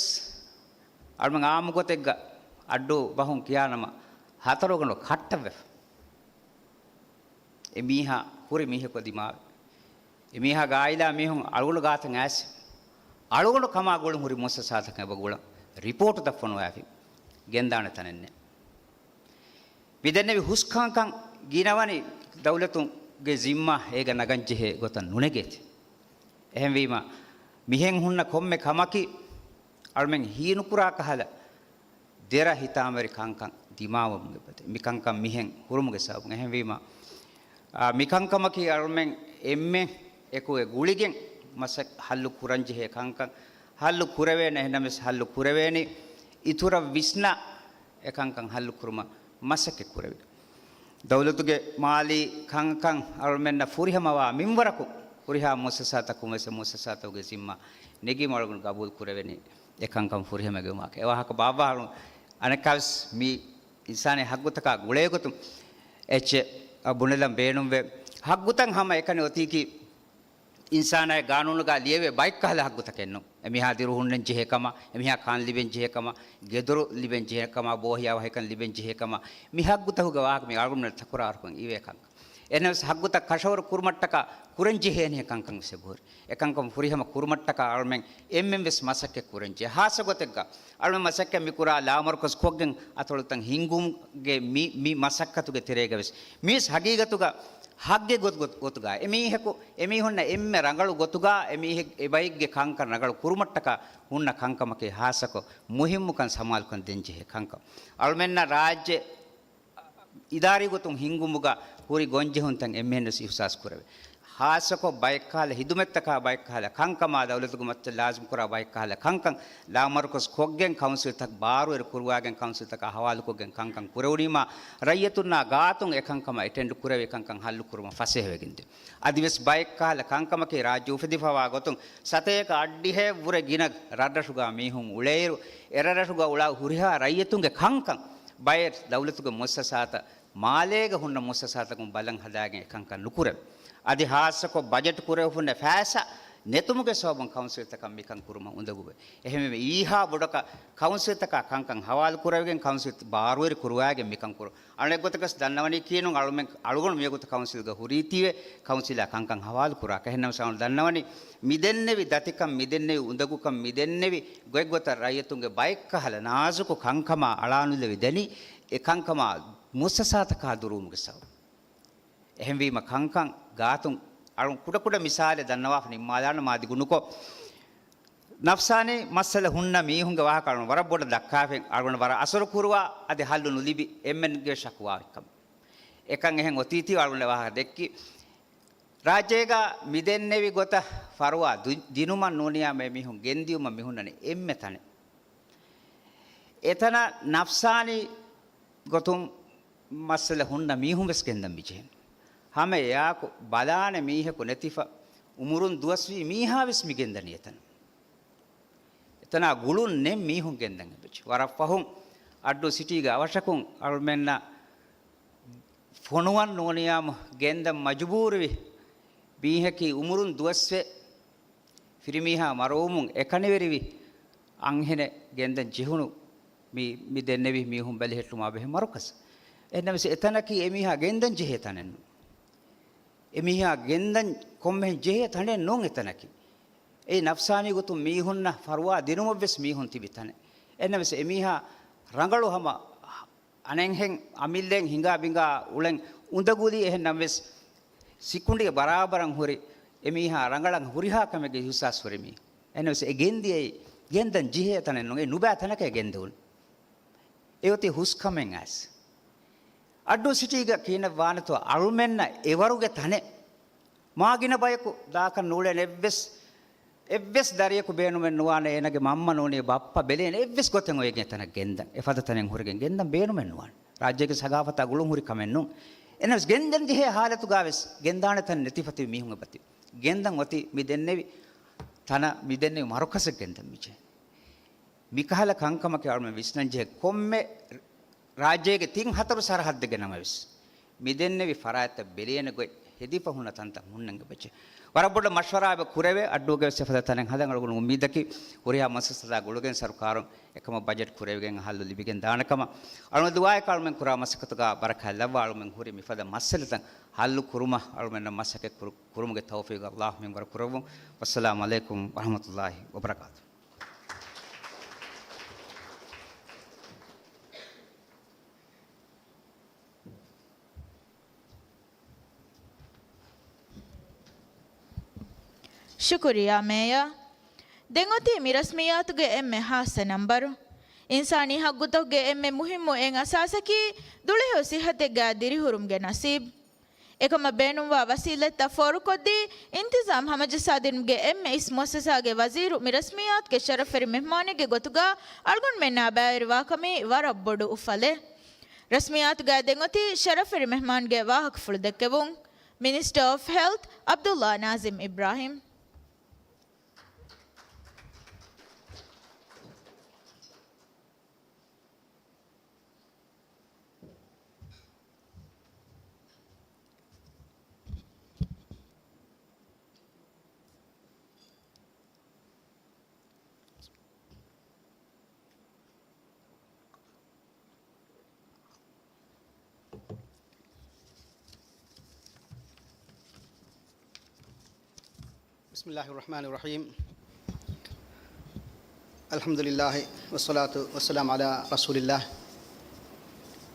އަޅުމެން އާއްމު ގޮތެއްގަ އައްޑޫ ބަހުން ކިޔާނަމަ ހަތަރު ގަނޑު ކައްޓަށްވެފަ. އެ މީހާ ހުރި މީހަކު ދިމާވެ. އެ މީހާގެ އާއިލާ މީހުން އަޅުގަނޑު ގާތަށް އައިސް، އަޅުގަނޑު ކަމާ ގުޅުން ހުރި މުއައްސަސާތަކަށް އެބަ ގުޅަން ރިޕޯޓު ދަށް ފޮނުވާފި ގެންދާނެ ތަނެއް ނެތް. މިދެންނެވި ހުސްކަންކަން ގިނަވަނީ ދައުލަތުގެ ޒިންމާ އޭގަ ނަގަން ޖެހޭ ގޮތަށް ނުނެގޭތި. އެހެންވީމަ، މިހެން ހުންނަ ކޮންމެ ކަމަކީ އަޅުމެން ހީނުކުރާ ކަހަލަ ދެރަ ހިތާމަވެރި ކަންކަން ދިމާވަމުން އެބަދޭ. މިކަންކަން މިހެން ހުރުމުގެ ސަބަބުން. އެހެންވީމަ، އާ، މިކަންކަމަކީ އަޅުމެން އެންމެން އެކު އެ ގުޅިގެން މަސައް ހައްލު ކުރަންޖެހޭ ކަންކަން. ހައްލު ކުރެވޭނެ، އެހެންނަމަވެސް ހައްލު ކުރެވޭނީ އިތުރަށް ވިސްނާ އެ ކަންކަން ހައްލު ކުރުމަށް މަސައްކަތް ކުރެވި. ދައުލަތުގެ މާލީ ކަންކަން އަޅުމެންނަށް ފުރިހަމަވާ މިންވަރަކު ހުރިހާ މުއައްސަސާތަކުން ވެސް މުއައްސަސާތަކުގެ ޒިންމާ ނެގީމަ އަޅުގަނޑު ގަބޫލު ކުރެވެނީ އެ ކަންކަން ފުރިހަމަވުމަކަށް. އެ ވާހަކަ ބާއްވާ އަޅު އަނެއްކާވެސް މި އިންސާނީ ހައްގުތަކާ ގުޅޭގޮތުން އެއްޗެއް ބުނެލަން ބޭނުންވޭ. ހައްގުތައް ހަމައެކަނި އޮތީކީ އިންސާނާއި ގާނޫނުގަ ލިޔެވޭ ބައެއްކަހަލަ ހައްގުތަކެއްނު. އެމީހާ ދިރު ހުންނަން ޖެހޭ ކަމަށް، އެމީހާ ކާން ލިބެން ޖެހޭ ކަމަށް، ގެދޮރު ލިބެން ޖެހޭ ކަމަށް، ބޯހިޔާ ވަހިކަން ލިބެން ޖެހޭ ކަމަށް، މި ހައްގުތަކުގެ ވާހަކަ މި އަޅުގަނޑު ތަކުރާރުކޮށް އިވޭ ކަންކަން. އެހެންނަމަވެސް ހައްގުތައް ކަށަވަރު ކުރުމަށްޓަކާ ކުރަން ޖެހޭނެ ކަންކަން ވެސް އެބަހުރި. އެކަންކަން ފުރިހަމަ ކުރުމަށްޓަކާ އަޅުމެން އެންމެން ވެސް މަސައްކަތް ކުރަން ޖެހޭ. ހާއްސަ ގޮތެއްގަ އަޅުމެން މަސައްކަތް މި ކުރާ ލާމަރުކަޒު ކޮށްގެން އަތޮޅުތައް ހިންގުމުގެ މި، މި މަސައްކަތުގެ ތެރޭގަ ވެސް މީސް ހަގީގަތުގަ ހައްގެއް ގޮތު، ގޮތު، ގޮތުގަ އެމީހަކު، އެމީހުންނަށް އެންމެ ރަނގަޅު ގޮތުގަ އެމީހެއް، އެބައެއްގެ ކަންކަން ރަނގަޅު ކުރުމަށްޓަކާ ހުންނަ ކަންކަމަކީ ހާއްސަކޮށް މުހިއްމުކަން ސަމާލުކަން ދޭންޖެހޭ ކަންކަން. އަޅުމެންނަށް ރާއްޖެ އިދާރީ ގޮތުން ހިންގުމުގަ ހުރި ގޮންޖެހުންތައް އެންމެންވެސް އިހުސާސް ކުރެވޭ. ހާއްސަކޮށް ބައެއްކަހަލަ ހިދުމަތްތަކާ ބައެއްކަހަލަ ކަންކަމާ ދައުލަތުގެ މައްޗަށް ލާޒިމް ކުރާ ބައެއްކަހަލަ ކަންކަން ލާމަރުކަޒު ކޮށްގެން ކައުންސިލްތައް ބާރުވެރި ކުރުވާގެން ކައުންސިލްތަކާ ހަވާލުކޮށްގެން ކަންކަން ކުރެވުނީމާ ރައްޔިތުންނާ ގާތުން އެކަންކަމަށް އެޓެންޑް ކުރެވި ކަންކަން ހައްލު ކުރުމަށް ފަސޭހަވެގެންދޭ. އަދިވެސް ބައެއްކަހަލަ ކަންކަމަކީ ރާއްޖެ އުފެދިފަވާ ގޮތުން ސަތޭކަ އަށްޑިހައެއްވުރެ ގިނަ ރަށްރަށުގާ މީހުން އުޅޭއިރު، އެރަށްރަށުގަ އުޅާ ހުރިހާ ރައްޔިތުންގެ ކަންކަން ބައެއް ދައުލަތުގެ މުއައްސަސާތައް މާލޭގަ ހުންނަ މުއައްސަސާތަކުން ބަލަން ހަދާގެން އެކަންކަން ނުކުރެވޭ. އަދި ހާއްސަކޮށް ބަޖެޓް ކުރެވިފަ ހުންނަ ފައިސާ ނެތުމުގެ ސަބަބުން ކައުންސިލްތަކަށް މިކަން ކުރުމަށް އުނދަގޫވޭ. އެހެންވެ، އީހާ ބޮޑަކަށް ކައުންސިލްތަކާ ކަންކަން ހަވާލު ކުރެވިގެން ކައުންސިލް ބާރުވެރި ކުރުވާގެން މިކަން ކުރު. އަނެއްގޮތަކަސް ދަންނަވަނީ ކީނުން އަޅުމެން، އަޅުގަނޑު މިވަގުތު ކައުންސިލްގަ ހުރީތީވެ، ކައުންސިލާ ކަންކަން ހަވާލު ކުރާކަށް. އެހެންނަމަވެސް އަޅުގަނޑު ދަންނަވަނީ މިދެންނެވި ދަތިކަން، މިދެންނެވި އުނދަގޫކަން، މިދެންނެވި ގޮތްގޮތަށް ރައްޔިތުންގެ ބައެއްކަހަލަ ނާޒުކު ކަންކަމާ އަޅާނުލެވި ދެނީ، އެ ކަންކަމާ މުއައްސަސާތަކާ ދުރުވުމުގެ ސަބަބުން. އެހެންވީމަ ކަންކަން ގާތުން އަޅުން ކުޑަކުޑަ މިސާލެއް ދަންނަވާފަ ނިންމާލާނަ މާ ދިގުނުކޮށް، ނަފްސާނީ މައްސަލަ ހުންނަ މީހުންގެ ވާހަކަ އަޅުން ވަރަށް ބޮޑަށް ދައްކާފައި، އަޅުގަނޑު ވަރަށް އަސަރު ކުރުވާ، އަދި ހައްލު ނުލިބި އެންމެންގެ ޝަކުވާ އޮތްކަމަށް. އެކަން އެހެން އޮތީތީ އަޅުގަނޑު ވާހަކަ ދެއްކި. ރާއްޖޭގަ މިދެންނެވި ގޮތަށް ފަރުވާ ދި، ދިނުމަށް ނޫނިޔާމެ މީހުން ގެންދިޔުމަށް މިހުންނަނީ އެންމެ ތަނެއް. އެތަނަށް ނަފްސާނީ ގޮތުން މައްސަލަ ހުންނަ މީހުން ވެސް ގެންދަން މިޖެހެން. ހަމަ އެޔާކު ބަލާނެ މީހަކު ނެތިފަ އުމުރުން ދުވަސްވީ މީހާ ވެސް މި ގެންދަނީ އެތަނަށް. އެތަނާ ގުޅުން ނެތް މީހުން ގެންދަން އެބަޖެ. ވަރަށް ފަހުން އައްޑޫ ސިޓީގެ އަވަށަކުން އަޅުމެންނަށް ފޮނުވަން ނޫނިޔާމު ގެންދަން މަޖުބޫރުވި މީހަކީ އުމުރުން ދުވަސްވެ ފިރިމީހާ މަރުވުމުން އެކަނިވެރިވި އަންހެނެއް ގެންދަން ޖެހުނު މި، މި ދެންނެވި މީހުން ބަލިހެއްޓުމާ ބެހޭ މަރުކަޒަށް. އެހެންނަމަވެސް އެތަނަކީ އެމީހާ ގެންދަން ޖެހޭ ތަނެއް ނޫން. އެމީހާ ގެންދަން ކޮންމެހެން ޖެހޭ ތަނެއް ނޫން އެތަނަކީ. އެއީ ނަފްސާނީ ގޮތުން މީހުންނަށް ފަރުވާ ދިނުމަށްވެސް މީހުން ތިބި ތަނެއް. އެހެންނަމަވެސް އެމީހާ ރަނގަޅު ހަމަ އަނެއްހެން އަމިއްލައިން ހިނގާ ބިނގާ އުޅެން އުނދަގުލީ އެހެން ނަމަވެސް، ސިކުނޑިއެއް ބަރާބަރަށް ހުރި އެމީހާ ރަނގަޅަށް ހުރިހާ ކަމެއްގެ އިހުސާސް ހުރި މީ. އެހެންނަމަވެސް އެ ގެންދިޔައީ ގެންދަން ޖެހޭ ތަނެއް ނޫން، އެ ނުބައި ތަނަކަށް ގެންދެވުނު. އެ އޮތީ ހުސްކަމެއް އައިސް. އައްޑޫ ސިޓީގަ ކިހިނެއް ވާނެތޯ އަޅުމެންނަށް އެވަރުގެ ތަނެއް މާ ގިނަ ބަޔަކު ދާކަށް ނޫޅޭނެ އެއްވެސް، އެއްވެސް ދަރިޔަކު ބޭނުމެއް ނުވާނެ، އޭނަގެ މަންމަ ނޫނީ ބައްޕަ ބެލޭނެ އެއްވެސް ގޮތެއް އޮވެގެން އެތަނަށް ގެންދަން، އެފަދަ ތަނެއް ހުރެގެން ގެންދަން ބޭނުމެއް ނުވާނެ. ރާއްޖޭގެ ސަގާފަތާ ގުޅުން ހުރި ކަމެއް ނޫން. އެހެނަސް ގެންދަން ޖެހޭ ހާލަތުގާވެސް ގެންދާނެ ތަނެއް ނެތިފަ ތިބި މީހުން އެބަތި. ގެންދަން އޮތީ މި ދެންނެވި ތަނަށް، މި ދެންނެވި މަރުކަޒަށް ގެންދަން މިޖެހޭ. މިކަހަލަ ކަންކަމަކީ އަޅުމެން ވިސްނަންޖެހޭ ކޮންމެ ރާއްޖޭގެ ތިން ހަތަރު ސަރަހައްދެއްގެ ނަމަވެސް، މިދެންނެވި ފަރާތްތައް ބެލޭނެ ގޮތް ހެދިފަ ހުންނަ ތަންތަން ހުންނަން އެބަޖެ. ވަރަށް ބޮޑަށް މަޝްވަރާ އެބަ ކުރެވޭ، އައްޑޫގެ ވެސް އެފަދަ ތަނެއް ހަދަން އަޅުގަނޑު އުއްމީދަކީ، ހުރިހާ މުއައްސަސާތައް ގުޅުގެން ސަރުކާރުން އެކަމަށް ބަޖެޓް ކުރެވިގެން ހައްލު ލިބިގެން ދާނެ ކަމަށް. އަޅުގަނޑު ދުޢާއެއް ކަމަށް ކުރާ މަސައްކަތުގަ ބަރަކާތް ލައްވާ އަޅުމެން ހުރި މިފަދަ މައްސަލަތައް ހައްލު ކުރުމަށް އަޅުމެންނަށް މަސައްކަތް ކުރު-، ކުރުމުގެ ތައުފީގު އައްލާހު މިންވަރު ކުރައްވުން. ވައްސަލާމު ޢަލައިކުމް ވަރަޙްމަތުﷲ ވަބަރަކާތުހު. ޝުކުރިއްޔާ މޭޔަރ. ދެން އޮތީ މި ރަސްމިއްޔާތުގެ އެންމެ ހާއްސަ ނަންބަރު. އިންސާނީ ހައްގުތަކުގެ އެންމެ މުހިއްމު އެއް އަސާސަކީ ދުޅިހު ސިއްހަތެއްގައި ދިރިހުރުމުގެ ނަސީބު. އެކަމަށް ބޭނުންވާ ވަސީލަތްތައް ފޯރުކޮށްދީ، އިންތިޒާމް ހަމަޖައްސާދިނުމުގެ އެންމެ އިސް މުއައްސަސާގެ ވަޒީރު މި ރަސްމިއްޔާތުގެ ޝަރަފްވެރި މެހްމާނެއްގެ ގޮތުގަ އަޅުގަނޑުމެންނާ ބައިވެރިވާކަމީ ވަރަށް ބޮޑު އުފަލެއް. ރަސްމިއްޔާތުގައި ދެން އޮތީ ޝަރަފްވެރި މެހްމާންގެ ވާހަކަފުޅު ދެއްކެވުން. މިނިސްޓަރ އޮފް ހެލްތް ޢަބްދުﷲ ނާޒިމް އިބްރާހިމް. بسم الله الرحمن الرحيم. الحمد لله والصلاة والسلام على رسول الله.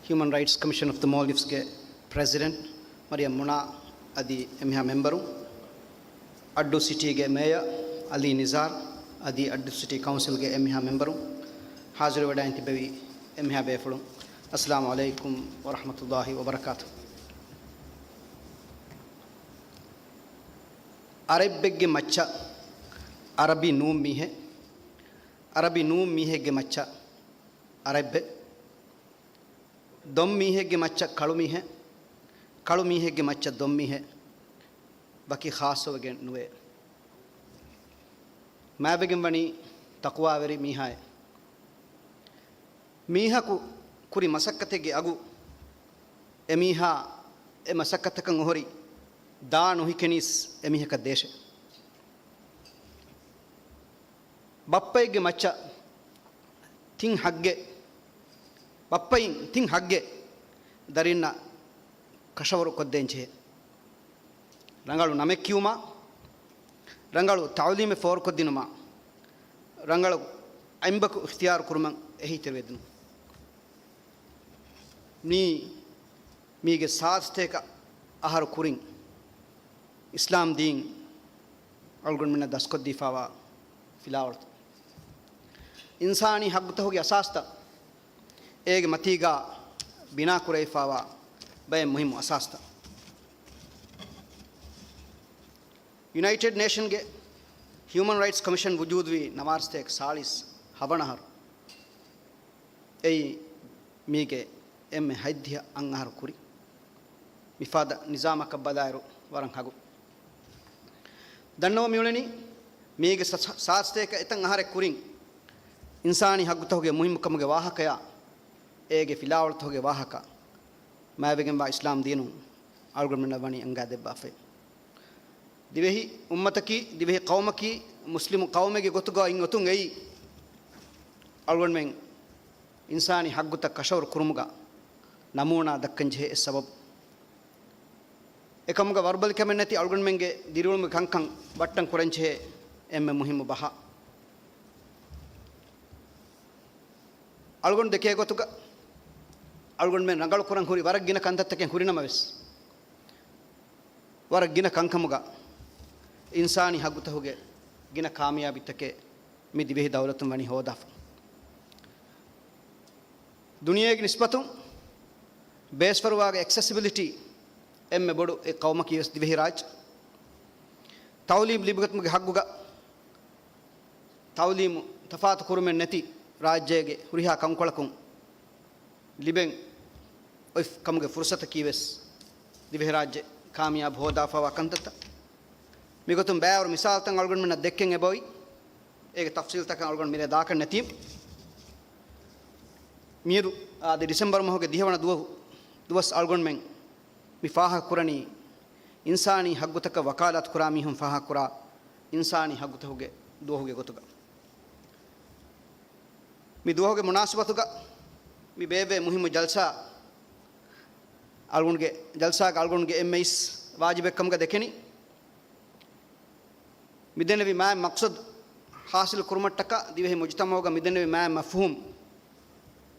Human Rights Commission of the Maldives ގެ ޕްރެޒިޑެންޓް މަރިޔަމް މުނާ އަދި އެންމެހާ މެމްބަރުން، އައްޑޫ ސިޓީގެ މޭޔަރ އަލީ ނިޒާރް އަދި އައްޑޫ ސިޓީ ކައުންސިލްގެ އެންމެހާ މެމްބަރުން، ހާޒިރުވެވަޑައިގެން ތިއްބެވި އެންމެހާ ބޭފުޅުން، އައްސަލާމު ޢަލައިކުމް ވަރަޙްމަތުﷲ ވަބަރަކާތުހު. އަރަބެއްގެ މައްޗަށް އަރަބި ނޫން މީހެއް، އަރަބި ނޫން މީހެއްގެ މައްޗަށް އަރަބެއް، ދޮން މީހެއްގެ މައްޗަށް ކަޅު މީހެއް، ކަޅު މީހެއްގެ މައްޗަށް ދޮން މީހެއް، ވަކި ޚާއްޞަވެގެން ނުވޭ. މާތްވެގެން ވަނީ ތަޤްވާވެރި މީހާއޭ. މީހަކު ކުރި މަސައްކަތެއްގެ އަގު އެމީހާ އެ މަސައްކަތަކަށް އޮހޮރި ދާ ނުހިކެނީސް އެމީހަކަށް ދޭށޭ. ބައްޕައެއްގެ މައްޗަށް ތިން ޙައްޤެއް، ބައްޕައިން ތިން ޙައްޤެއް ދަރިންނަށް ކަށަވަރު ކޮށްދޭން ޖެހޭ. ރަނގަޅު ނަމެއް ކިޔުމާ، ރަނގަޅު ތަޢުލީމެއް ފޯރުކޮށްދިނުމާ، ރަނގަޅު އަތްބަކު އިޚްތިޔާރު ކުރުމަށް އެހީތެރިވެދިނުން. މީ، މީގެ ސާދަ ސަތޭކަ އަހަރު ކުރިން އިސްލާމް ދީން އަޅުގަނޑުމެންނަށް ދަސްކޮށްދީފާވާ ފިލާވަޅުތައް. އިންސާނީ ޙައްޤުތަކުގެ އަސާސްތައް އޭގެ މަތީގަ ބިނާކުރެވިފާވާ ބައެއް މުހިއްމު އަސާސްތައް. ޔުނައިޓެޑް ނޭޝަންގެ ހިއުމަން ރައިޓްސް ކޮމިޝަން ވުޖޫދުވީ ނަވާރަ ސަތޭކަ ސާޅީސް ހަވަނަ އަހަރު. އެއީ މީގެ އެންމެ ހަތްދިހަ އަށް އަހަރު ކުރި. މިފަދަ ނިޒާމަކަށް ބަލާއިރު ވަރަށް ހަގު. ދަންނަވަން މިއުޅެނީ މީގެ ސަ-، ސާދަ ސަތޭކަ އެތައް އަހަރެއް ކުރިން އިންސާނީ ޙައްޤުތަކުގެ މުހިއްމުކަމުގެ ވާހަކަޔާ އޭގެ ފިލާވަޅުތަކުގެ ވާހަކަ މާތްވެގެންވާ އިސްލާމް ދީނުން އަޅުގަނޑުމެންނަށް ވަނީ އަންގާ ދެއްވާފައި. ދިވެހި އުއްމަތަކީ، ދިވެހި ޤައުމަކީ، މުސްލިމު ޤައުމެއްގެ ގޮތުގަ އިން އޮތުން އެއީ، އަޅުގަނޑުމެން އިންސާނީ ޙައްޤުތައް ކަށަވަރު ކުރުމުގަ ނަމޫނާ ދައްކަން ޖެހޭ އެއް ސަބަބު. އެކަމުގަ ވަރުބަލިކަމެއް ނެތި އަޅުގަނޑުމެންގެ ދިރިއުޅުމުގެ ކަންކަން ބައްޓަން ކުރަން ޖެހޭ އެންމެ މުހިއްމު ބަހަށް. އަޅުގަނޑު ދެކޭ ގޮތުގަ، އަޅުގަނޑުމެން ރަނގަޅު ކުރަން ހުރި ވަރަށް ގިނަ ކަންތައްތަކެއް ހުރި ނަމަވެސް، ވަރަށް ގިނަ ކަންކަމުގަ އިންސާނީ ޙައްޤުތަކުގެ ގިނަ ކާމިޔާބީތަކެއް މި ދިވެހި ދައުލަތުން ވަނީ ހޯދާފަ. ދުނިޔޭގެ ނިސްބަތުން ބޭސްފަރުވާގެ އެކްސެސިބިލިޓީ އެންމެ ބޮޑު އެއް ޤައުމަކީ ވެސް ދިވެހިރާއްޖެ. ތަޢުލީމް ލިބިގަތުމުގެ ޙައްޤުގަ ތަޢުލީމު ތަފާތު ކުރުމެއް ނެތި ރާއްޖޭގެ ހުރިހާ ކަންކޮޅަކުން ލިބެން އޮތް ކަމުގެ ފުރުޞަތަކީ ވެސް ދިވެހިރާއްޖެ ކާމިޔާބު ހޯދާފަވާ ކަންތައްތައް. މިގޮތުން ބައިވަރު މިސާލުތައް އަޅުގަނޑުމެންނަށް ދެއްކެން އެބައޮތް. އޭގެ ތަފްޞީލްތަކަށް އަޅުގަނޑު މިރޭ ދާކަށް ނެތީމަ. މިއަދު އާދެ، ޑިސެމްބަރު މަހުގެ ދިހަވަނަ ދުވަހު، ދުވަސް އަޅުގަނޑުމެން މި ފާހަގަކުރަނީ، އިންސާނީ ހައްގުތަކަށް ވަކާލާތު ކުރާ މީހުން ފާހަގަކުރާ އިންސާނީ ހައްގުތަކުގެ ދުވަހުގެ ގޮތުގަ. މި ދުވަހުގެ މުނާސަބަތުގަ މި ބޭއްވޭ މުހިއްމު ޖަލްސާ އަޅުގަނޑުގެ، ޖަލްސާގަ އަޅުގަނޑުގެ އެންމެ އިސް ވާޖިބެއްކަމުގަ ދެކެނީ، މިދެންނެވި މާތް މަޤްޞަދު ޙާޞިލު ކުރުމަށްޓަކާ، ދިވެހި މުޖުތަމަޢުގަ މިދެންނެވި މާތް މަފްހޫމް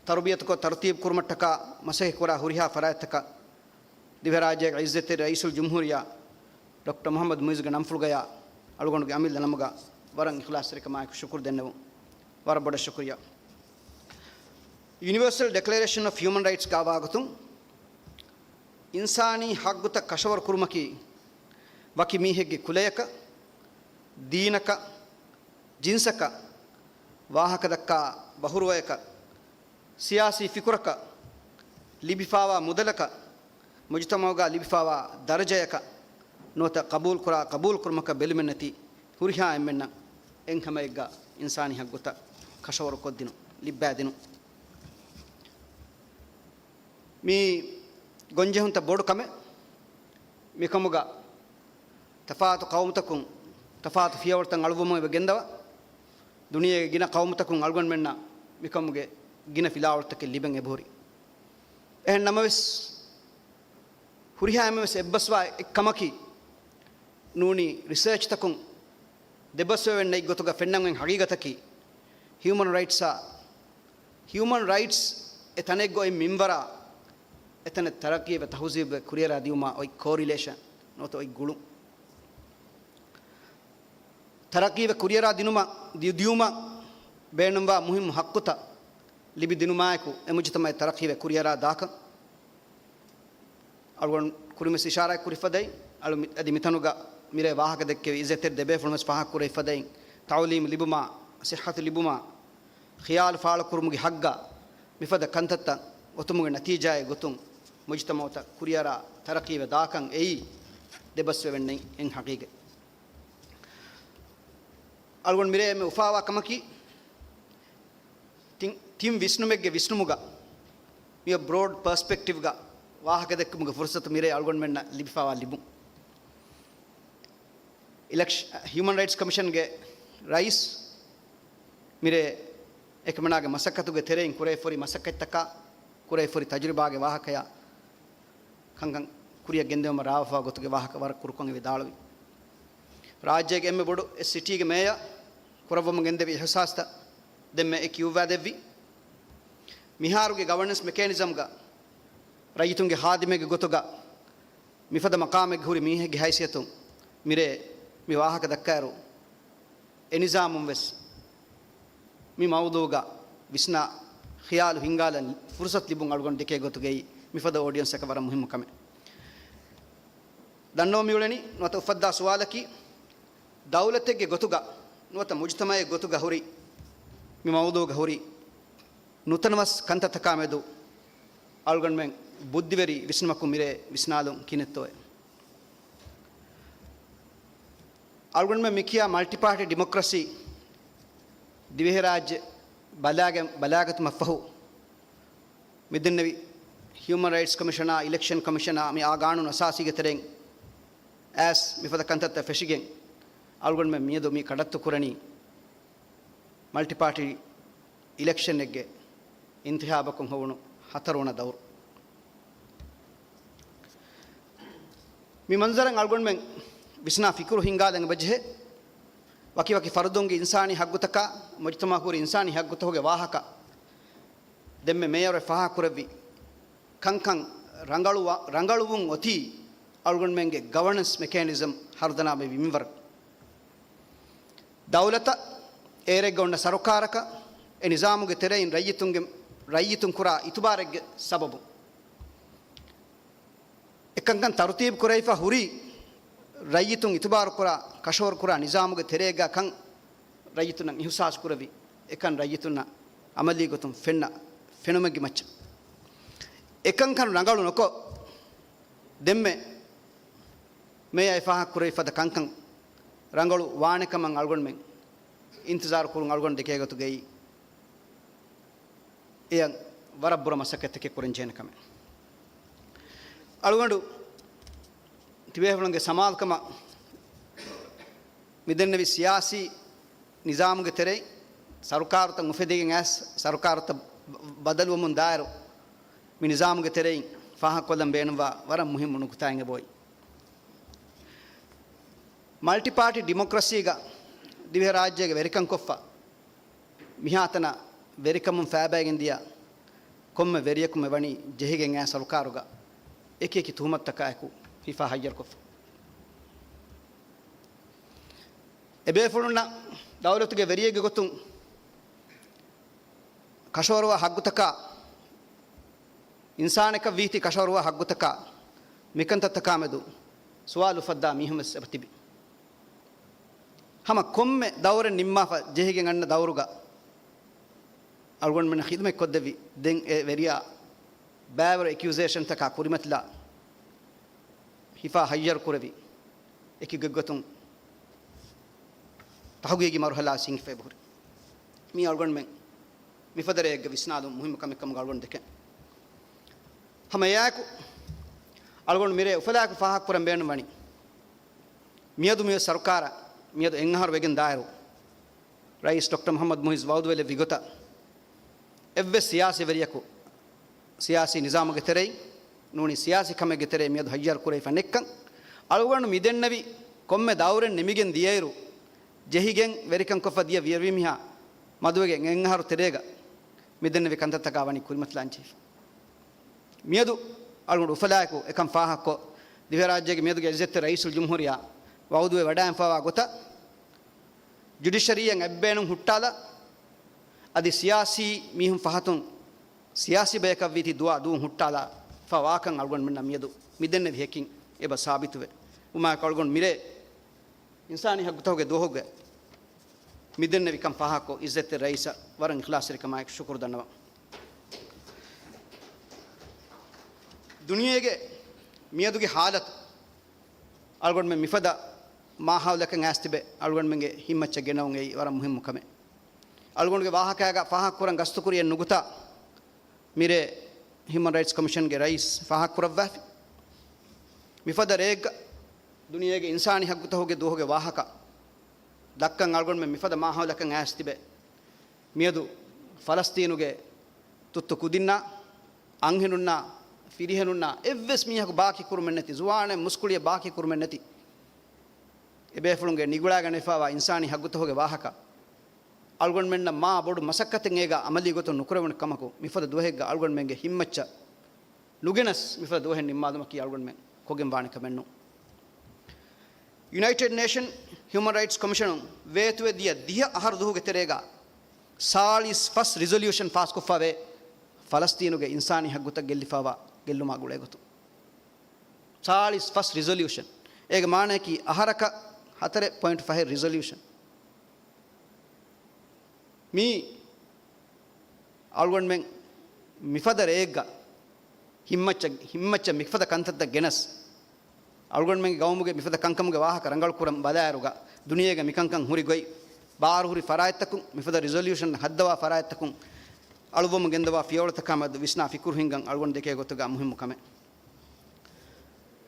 ތަރުބިޔަތުކޮށް ތަރުތީބު ކުރުމަށްޓަކާ މަސައްކަތްކުރާ ހުރިހާ ފަރާތްތަކަށް، ދިވެހިރާއްޖޭގެ ޢިއްޒަތްތެރި ރައީސުލްޖުމްހޫރިއްޔާ ޑޮކްޓަރ މުޙައްމަދު މުޢިއްޒުގެ ނަންފުޅުގަޔާ އަޅުގަނޑުގެ އަމިއްލަ ނަމުގަ ވަރަށް އިޚްލާޞްތެރިކަމާއެކު ޝުކުރު ދެންނެވުން. ވަރަށް ބޮޑަށް ޝުކުރިއްޔާ. ޔުނިވަރސަލް ޑެކްލަރޭޝަން އޮފް ހިއުމަން ރައިޓްސްގަ ވާގޮތުން، އިންސާނީ ހައްގުތައް ކަށަވަރު ކުރުމަކީ، ވަކި މީހެއްގެ ކުލަޔަކަށް، ދީނަކަށް، ޖިންސަކަށް، ވާހަކަދައްކާ ބަހުރުވަޔަކަށް، ސިޔާސީ ފިކުރަކަށް، ލިބިފާވާ މުދަލަކަށް، މުޖުތަމަޢުގަ ލިބިފާވާ ދަރަޖަޔަކަށް ނުވަތަ ޤަބޫލުކުރާ، ޤަބޫލުކުރުމަކަށް ބެލުމެއްނެތި ހުރިހާ އެންމެންނަށް އެއްހަމައެއްގަ އިންސާނީ ހައްގުތައް ކަށަވަރުކޮށްދިނުން، ލިއްބައިދިނުން. މީ ގޮންޖެހުންތައް ބޮޑު ކަމެއް. މިކަމުގަ ތަފާތު ޤައުމުތަކުން ތަފާތު ފިޔަވަޅުތައް އަޅުއްވަމުން އެބަ ގެންދަވާ. ދުނިޔޭގެ ގިނަ ޤައުމުތަކުން އަޅުގަނޑުމެންނަށް މިކަމުގެ ގިނަ ފިލާވަޅުތަކެއް ލިބެން އެބަހުރި. އެހެން ނަމަވެސް، ހުރިހާ އެންމެވެސް އެއްބަސްވާ އެއްކަމަކީ، ނޫނީ ރިސާޗްތަކުން ދެބަސްވެވެން ނެތް ގޮތުގަ ފެންނަން އޮތް ހަގީގަތަކީ، ހިއުމަން ރައިޓްސްއާ، ހިއުމަން ރައިޓްސް އެ ތަނެއްގަ އޮތް މިންވަރާ، އެތަނަށް ތަރައްޤީވެ ތަހުޒީބުވެ ކުރިއަރާ ދިއުމާ އޮތް ކޯރިލޭޝަން ނުވަތަ އޮތް ގުޅުން. ތަރައްޤީވެ ކުރިއަރާ ދިނުމަށް، ދި-، ދިއުމަށް ބޭނުންވާ މުހިއްމު ހައްގުތައް ލިބި ދިނުމާއެކު، އެ މުޖުތަމަޢެއް ތަރައްޤީވެ ކުރިއަރާ ދާކަން. އަޅުގަނޑު ކުރިންވެސް އިޝާރާތް ކުރި ފަދައިން، އަޅު މި-، އަދި މިތަނުގަ މިރޭ ވާހަކަ ދެއްކެވި އިއްޒަތްތެރި ދެބޭފުޅުންވެސް ފާހަގަ ކުރެވި ފަދައިން، ތަޢުލީމު ލިބުމާ، ޞިއްޙަތު ލިބުމާ، ޚިޔާލު ފާޅުކުރުމުގެ ހައްގާ، މިފަދަ ކަންތައްތައް އޮތުމުގެ ނަތީޖާއެއް ގޮތުން، މުޖުތަމަޢުތައް ކުރިއަރާ ތަރައްޤީވެ ދާކަން އެއީ ދެބަސްވެވެން ނެތް އެއް ހަގީގަތް. އަޅުގަނޑު މިރޭ އެންމެ އުފާވާ ކަމަކީ، ތިން، ތިން ވިސްނުމެއްގެ ވިސްނުމުގަ، މިއޮތް ބްރޯޑް ޕަރސްޕެކްޓިވްގަ ވާހަކަ ދެއްކުމުގެ ފުރުޞަތު މިރޭ އަޅުގަނޑުމެންނަށް ލިބިފާވާ ލިބުން. އިލެކްޝ-، ހިއުމަން ރައިޓްސް ކޮމިޝަންގެ ރައީސް މިރޭ އެކަމަނާގެ މަސައްކަތުގެ ތެރެއިން ކުރެވިފަހުރި މަސައްކަތްތަކާ، ކުރެވިފަހުރި ތަޖުރިބާގެ ވާހަކަޔާ، ކަންކަން ކުރިއަށް ގެންދެވުމަށް ރާވާފާ ގޮތުގެ ވާހަކަ ވަރަށް ކުރުކޮށް އެ ވިދާޅުވި. ރާއްޖޭގެ އެންމެ ބޮޑު އެއް ސިޓީގެ މޭޔަރ ކުރައްވަމުން ގެންދެވި އިހުސާސްތައް ދެންމެ އެ ކިޔުއްވާ ދެއްވި. މިހާރުގެ ގަވަނަންސް މެކޭނިޒަމްގަ ރައްޔިތުންގެ ޚާދިމެއްގެ ގޮތުގަ މިފަދަ މަޤާމެއްގަ ހުރި މީހެއްގެ ހައިސިއްޔަތުން މިރޭ މި ވާހަކަ ދައްކާއިރު، އެ ނިޒާމުން ވެސް މި މައުޟޫގަ ވިސްނާ ޚިޔާލު ހިންގާލަން ފުރުޞަތު ލިބުން އަޅުގަނޑު ދެކޭ ގޮތުގައި މިފަދަ އޯޑިއަންސްއަކަށް ވަރަށް މުހިއްމު ކަމެއް. ދަންނަވަން މިއުޅެނީ ނުވަތަ އުފައްދާ ސުވާލަކީ، ދައުލަތެއްގެ ގޮތުގަ ނުވަތަ މުޖުތަމަޢެއް ގޮތުގަ ހުރި، މި މައުޟޫގަ ހުރި ނުތަނަވަސް ކަންތައްތަކާ މެދު އަޅުގަނޑުމެން ބުއްދިވެރި ވިސްނުމަކުން މިރޭ ވިސްނާލުން ކިހިނެއްތޯއޭ؟ އަޅުގަނޑުމެން މިކިޔާ މަލްޓިޕާޓީ ޑިމޮކްރަސީ ދިވެހިރާއްޖެ ބަލާގެ-، ބަލާގަތުމަށްފަހު، މިދެންނެވި ހިއުމަން ރައިޓްސް ކޮމިޝަނާ، އިލެކްޝަން ކޮމިޝަނާ މި އާ ގާނޫނު އަސާސީގެ ތެރެއިން އައިސް މިފަދަ ކަންތައްތައް ފެށިގެން، އަޅުގަނޑުމެން މިއަދު މި ކަޑައްތު ކުރަނީ މަލްޓިޕާޓީ އިލެކްޝަނެއްގެ އިންތިޚާބަކުން ހޮވުނު ހަތަރުވަނަ ދައުރު. މި މަންޒަރަށް އަޅުގަނޑުމެން ވިސްނާ ފިކުރު ހިންގާލަން އެބަޖެހޭ. ވަކިވަކި ފަރުދުންގެ އިންސާނީ ހައްގުތަކާ، މުޖުތަމަޢަށް ހުރި އިންސާނީ ހައްގުތަކުގެ ވާހަކަ ދެންމެ މޭޔަރު ފާހަގަކުރެއްވި ކަންކަން ރަނގަޅުވާ-، ރަނގަޅުވުން އޮތީ އަޅުގަނޑުމެންގެ ގަވަނަންސް މެކޭނިޒަމް ހަރުދަނާ މި މިންވަރު. ދައުލަތަށް، އޭރެއްގަ އޮންނަ ސަރުކާރަކަށް، އެ ނިޒާމުގެ ތެރެއިން ރައްޔިތުންގެ، ރައްޔިތުން ކުރާ އިތުބާރެއްގެ ސަބަބުން. އެކަންކަން ތަރުތީބު ކުރެވިފަ ހުރީ، ރައްޔިތުން އިތުބާރު ކުރާ، ކަށަވަރު ކުރާ ނިޒާމުގެ ތެރޭގަ ކަން ރައްޔިތުންނަށް އިހުސާސް ކުރެވި، އެކަން ރައްޔިތުންނަށް އަމަލީ ގޮތުން ފެންނަ ފެނުމެއްގެ މައްޗަށް. އެކަންކަން ރަނގަޅު ނުކޮށް، ދެންމެ މޭޔަރ ފާހަގަ ކުރެވި ފަދަ ކަންކަން ރަނގަޅު ވާނެ ކަމަށް އަޅުގަނޑުމެން އިންތިޒާރު ކުރުން އަޅުގަނޑު ދެކޭ ގޮތުގައި އެޔަށް ވަރަށް ބުރަ މަސައްކަތްތަކެއް ކުރަން ޖެހޭނެ ކަމެއް. އަޅުގަނޑު ތިބޭފުޅުންގެ ސަމާލުކަމަށް މިދެންނެވި ސިޔާސީ ނިޒާމުގެ ތެރެއިން ސަރުކާރުތައް އުފެދިގެން އައިސް، ސަރުކާރުތައް ބަ-، ބަދަލުވަމުން ދާއިރު، މި ނިޒާމުގެ ތެރެއިން ފާހަގަކޮށްލަން ބޭނުންވާ ވަރަށް މުހިއްމު ނުކުތާއެއް އެބައޮތް. މަލްޓިޕާޓީ ޑިމޮކްރަސީގަ ދިވެހިރާއްޖޭގެ ވެރިކަންކޮށްފަ، މިހާތަނަށް ވެރިކަމުން ފައިބައިގެން ދިޔަ ކޮންމެ ވެރިޔަކު މި ވަނީ ޖެހިގެން އައި ސަރުކާރުގަ އެކި އެކި ތުހުމަތުތަކާއެކު ހިފާ ހައްޔަރުކޮށްފަ. އެބޭފުޅުންނަށް ދައުލަތުގެ ވެރިއެއްގެ ގޮތުން ކަށަވަރުވާ ހައްގުތަކާ، އިންސާނެކަށް ވީތީ ކަށަވަރުވާ ހައްގުތަކާ، މިކަންތައްތަކާމެދު ސުވާލު އުފައްދާ މީހުން ވެސް އެބަ ތިބި. ހަމަ ކޮންމެ ދައުރެއް ނިންމާފަ ޖެހިގެން އަންނަ ދައުރުގަ އަޅުގަނޑުމެންނަށް ޚިދުމަތް ކޮށްދެއްވި ދެން އެ ވެރިޔާ ބައިވަރު އެކިއުޒޭޝަންތަކާ ކުރިމަތިލާ ހިފާ ހައްޔަރު ކުރެވި އެކި ގޮތްގޮތުން ތަހުގީގީ މަރުހަލާ ސިނގިފައި ބުހުރި. މީ އަޅުގަނޑުމެން މިފަދަ ރެއެއްގަ ވިސްނާލުން މުހިއްމު ކަމެއް ކަމުގަ އަޅުގަނޑު ދެކެން. ހަމަ އެއާއެކު އަޅުގަނޑު މިރޭ އުފަލާއެކު ފާހަގަކުރަން ބޭނުންވަނީ، މިއަދު މިއޮތް ސަރުކާރަށް މިއަދު އެއް އަހަރު ވެގެން ދާއިރު، ރައީސް ޑޮކްޓަރ މުޙައްމަދު މުޢިއްޒު ވަޢުދުވެލެއްވި ގޮތަށް، އެއްވެސް ސިޔާސީ ވެރިޔަކު ސިޔާސީ ނިޒާމުގެ ތެރެއިން ނޫނީ ސިޔާސީ ކަމެއްގެ ތެރެއިން މިއަދު ހައްޔަރު ކުރެވިފަ ނެއްކަން، އަޅުގަނޑު މިދެންނެވި ކޮންމެ ދައުރެއް ނިމިގެން ދިޔައިރު، ޖެހިގެން ވެރިކަންކޮށްފަ ދިޔަ ވިޔަވީމީހާ މަދުވެގެން އެއް އަހަރު ތެރޭގަ މިދެންނެވި ކަންތައްތަކާ ވަނީ ކުރިމަތިލާން ޖެހިފަ. މިއަދު އަޅުގަނޑު އުފަލާއެކު އެކަން ފާހަގަކޮށް، ދިވެހިރާއްޖޭގެ މިއަދުގެ އިއްޒަތްތެރި ރައީސުލްޖުމްހޫރިއްޔާ ވަޢުދުވެ ވަޑައިންފަވާ ގޮތަށް، ޖުޑިޝަރީއަށް އެއްބޭނުން ހުއްޓާލާ، އަދި ސިޔާސީ މީހުން ފަހަތުން ސިޔާސީ ބަޔަކަށްވީތީ ދުވާ ދޫން ހުއްޓާލާފަ ވާކަން އަޅުގަނޑުމެންނަށް މިއަދު މިދެންނެވި ހެކިން އެބަ ސާބިތުވެ. ވުމާއެކު އަޅުގަނޑު މިރޭ އިންސާނީ ހައްގުތަކުގެ ދުވަހުގެ މިދެންނެވިކަން ފާހަގަކޮށް، އިއްޒަތްތެރި ރައީސަށް ވަރަށް އިޚްލާޞްތެރިކަމާއެކު ޝުކުރު ދަންނަވަން. ދުނިޔޭގެ މިއަދުގެ ހާލަތު އަޅުގަނޑުމެން މިފަދަ މާހައުލަކަށް އައިސް ތިބެ، އަޅުގަނޑުމެންގެ ހިތްމައްޗަށް ގެނައުން އެއީ ވަރަށް މުހިއްމު ކަމެއް. އަޅުގަނޑުގެ ވާހަކައިގަ ފާހަގަކުރަން ގަސްތުކުރި އެއް ނުކުތާ، މިރޭ ހިއުމަން ރައިޓްސް ކޮމިޝަންގެ ރައީސް ފާހަގަކުރައްވާފި. މިފަދަ ރެއެއްގަ ދުނިޔޭގެ އިންސާނީ ހައްގުތަކުގެ ދުވަހުގެ ވާހަކަ ދައްކަން އަޅުގަނޑުމެން މިފަދަ މާހައުލަކަށް އައިސް ތިބެ، މިއަދު ފަލަސްތީނުގެ ތުއްތު ކުދިންނާ، އަންހެނުންނާ، ފިރިހެނުންނާ އެއްވެސް މީހަކު ބާކީ ކުރުމެއް ނެތި، ޒުވާނެއް މުސްކުޅިއެއް ބާކީ ކުރުމެއް ނެތި، އެބޭފުޅުންގެ ނިގުޅާގަނެފަވާ އިންސާނީ ހައްގުތަކުގެ ވާހަކަ އަޅުގަނޑުމެންނަށް މާ ބޮޑު މަސައްކަތެއް އޭގަ އަމަލީ ގޮތުން ނުކުރެވުނު ކަމަކު، މިފަދަ ދުވަހެއްގަ އަޅުގަނޑުމެންގެ ހިތްމައްޗަށް ނުގެނަސް މިފަދަ ދުވަހެއް ނިންމާލުމަކީ އަޅުގަނޑުމެން ކޮށްގެން ވާނެ ކަމެއް ނޫން. ޔުނައިޓެޑް ނޭޝަން ހިއުމަން ރައިޓްސް ކޮމިޝަނުން ވޭތުވެ ދިޔަ ދިހަ އަހަރު ދުވަހުގެ ތެރޭގަ ސާޅީސް ފަސް ރިޒޮލިއުޝަން ފާސްކޮށްފަވޭ، ފަލަސްތީނުގެ އިންސާނީ ހައްގުތައް ގެއްލިފަވާ ގެއްލުމާ ގުޅޭގޮތުން. ސާޅީސް ފަސް ރިޒޮލިއުޝަން. އޭގެ މާނައަކީ އަހަރަކަށް ހަތަރެއް ޕޮއިންޓް ފަހެއް ރިޒޮލިއުޝަން. މީ އަޅުގަނޑުމެން މިފަދަ ރެއެއްގަ ހިތްމައްޗަށް، ހިތްމައްޗަށް މިފަދަ ކަންތައްތައް ގެނަސް، އަޅުގަނޑުމެންގެ ގައުމުގެ މިފަދަ ކަންކަމުގެ ވާހަކަ ރަނގަޅު ކުރަން ބަލާއިރުގަ، ދުނިޔޭގަ މިކަންކަން ހުރި ގޮތް، ބާރުހުރި ފަރާތްތަކުން، މިފަދަ ރިޒޮލިއުޝަން ހައްދަވާ ފަރާތްތަކުން، އަޅުއްވަމުން ގެންދަވާ ފިޔަވަޅުތަކާމެދު ވިސްނާ ފިކުރު ހިންގަން އަޅުގަނޑު ދެކޭ ގޮތުގަ މުހިއްމު ކަމެއް.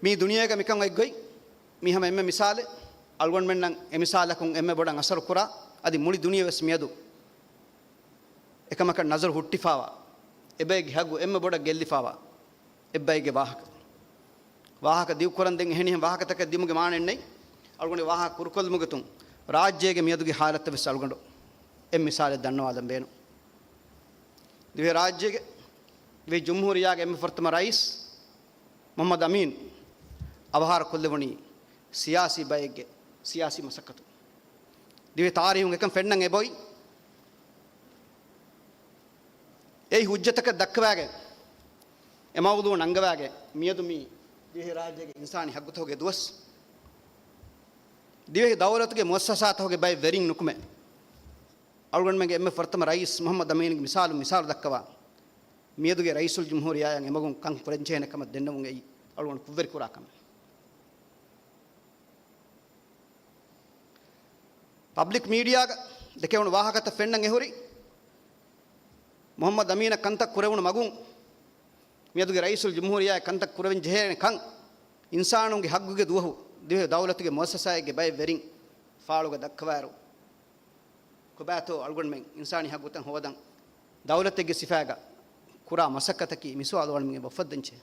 މީ ދުނިޔޭގަ މިކަން އޮތްގޮތް، މީ ހަމަ އެންމެ މިސާލެއް. އަޅުގަނޑުމެންނަށް އެ މިސާލަކުން އެންމެ ބޮޑަށް އަސަރު ކުރާ، އަދި މުޅި ދުނިޔެ ވެސް މިއަދު އެކަމަކަށް ނަޒަރު ހުއްޓިފާވާ، އެބައެއްގެ ހައްގު އެންމެ ބޮޑަށް ގެއްލިފާވާ، އެއްބައެއްގެ ވާހަކަ. ވާހަކަ ދިގުކުރަން ދެން އެހެނިހެން ވާހަކަތަކެއް ދިމުގެ މާނައެއް ނެތް. އަޅުގަނޑު ވާހަކަ ކުރުކޮށްލުމުގެ ގޮތުން ރާއްޖޭގެ މިއަދުގެ ހާލަތަށް ވެސް އަޅުގަނޑު އެއް މިސާލެއް ދަންނަވާލަން ބޭނުން. ދިވެހި ރާއްޖޭގެ، ދިވެހި ޖުމްހޫރިއްޔާގެ އެންމެ ފުރަތަމަ ރައީސް މުޙައްމަދު އަމީން އަވަހާރަ ކޮށްލެވުނީ ސިޔާސީ ބައެއްގެ ސިޔާސީ މަސައްކަތު. ދިވެހި ތާރީހުން އެކަން ފެންނަން އެބައޮތް. އެއީ ހުއްޖަތަކަށް ދައްކަވާގެން، އެ މައުޟޫޢު ނަންގަވާގެން، މިއަދު މީ ދިވެހި ރާއްޖޭގެ އިންސާނީ ހައްގުތަކުގެ ދުވަސް. ދިވެހި ދައުލަތުގެ މުއައްސަސާތަކުގެ ބައެއް ވެރިން ނުކުމެ، އަޅުގަނޑުމެންގެ އެންމެ ފުރަތަމަ ރައީސް މުޙައްމަދު އަމީންގެ މިސާލު، މިސާލު ދައްކަވާ، މިއަދުގެ ރައީސުލްޖުމްހޫރިއްޔާއަށް އެމަގުން ކަން ކުރަންޖެހޭނެ ކަމަށް ދެންނެވުން އެއީ އަޅުގަނޑު ކުށްވެރިކުރާ ކަމެއް. ޕަބްލިކް މީޑިއާގަ ދެކެވުނު ވާހަކަތައް ފެންނަން އެހުރީ، މުޙައްމަދު އަމީނަށް ކަންތައް ކުރެވުނު މަގުން، މިއަދުގެ ރައީސުލް ޖުމްހޫރިއްޔާއަށް ކަންތައް ކުރެވެން ޖެހޭނެ ކަން، އިންސާނުންގެ ހައްގުގެ ދުވަހު ދިވެހި ދައުލަތުގެ މުއައްސަސާއެއްގެ ބައެއް ވެރިން ފާޅުގަ ދައްކަވާއިރު، ކޮބާތޯ އަޅުގަނޑުމެން އިންސާނީ ހައްގުތައް ހޯދަން ދައުލަތެއްގެ ސިފައިގަ ކުރާ މަސައްކަތަކީ މި ސުވާލު އަޅުގަނޑުމެން އެބަ އުފައްދަންޖެހޭ.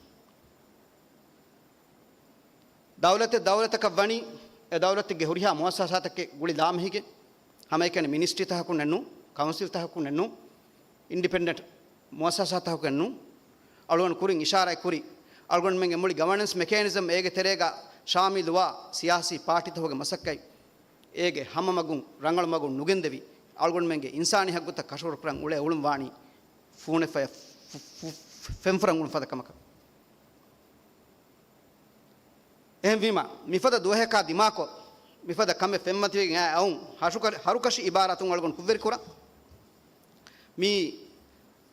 ދައުލަތެއް ދައުލަތަކަށް ވަނީ، އެ ދައުލަތެއްގެ ހުރިހާ މުއައްސަސާތަކެއް ގުޅި ލާމެހިގެ، ހަމައެކަނި މިނިސްޓްރީތަކަކުންނެއްނޫ، ކައުންސިލްތަކަކުންނެއްނޫ، އިންޑިޕެންޑެންޓް މުއައްސަސާތަކުންނޫ. އަޅުގަނޑު ކުރިން އިޝާރާތް ކުރި، އަޅުގަނޑުމެންގެ މުޅި ގަވަނަންސް މެކޭނިޒަމް އޭގެ ތެރޭގަ ޝާމިލުވާ ސިޔާސީ ޕާޓީތަކުގެ މަސައްކަތް، އޭގެ ހަމަމަގުން ރަނގަޅު މަގުން ނުގެންދެވި، އަޅުގަނޑުމެންގެ އިންސާނީ ހައްގުތައް ކަށަވަރުކުރަން އުޅޭ އުޅުން ވާނީ ފޫނެފަޔަށް ފު-، ފު-، ފެންފުރަން އުޅުނު ފަދަ ކަމަކަށް. އެހެންވީމަ، މިފަދަ ދުވަހަކާ ދިމާކޮށް، މިފަދަ ކަމެއް ފެންމަތިވެގެން އައި އައުން، ހަރުކަ-، ހަރުކަށި އިބާރާތުން އަޅުގަނޑު ކުށްވެރިކުރަން. މީ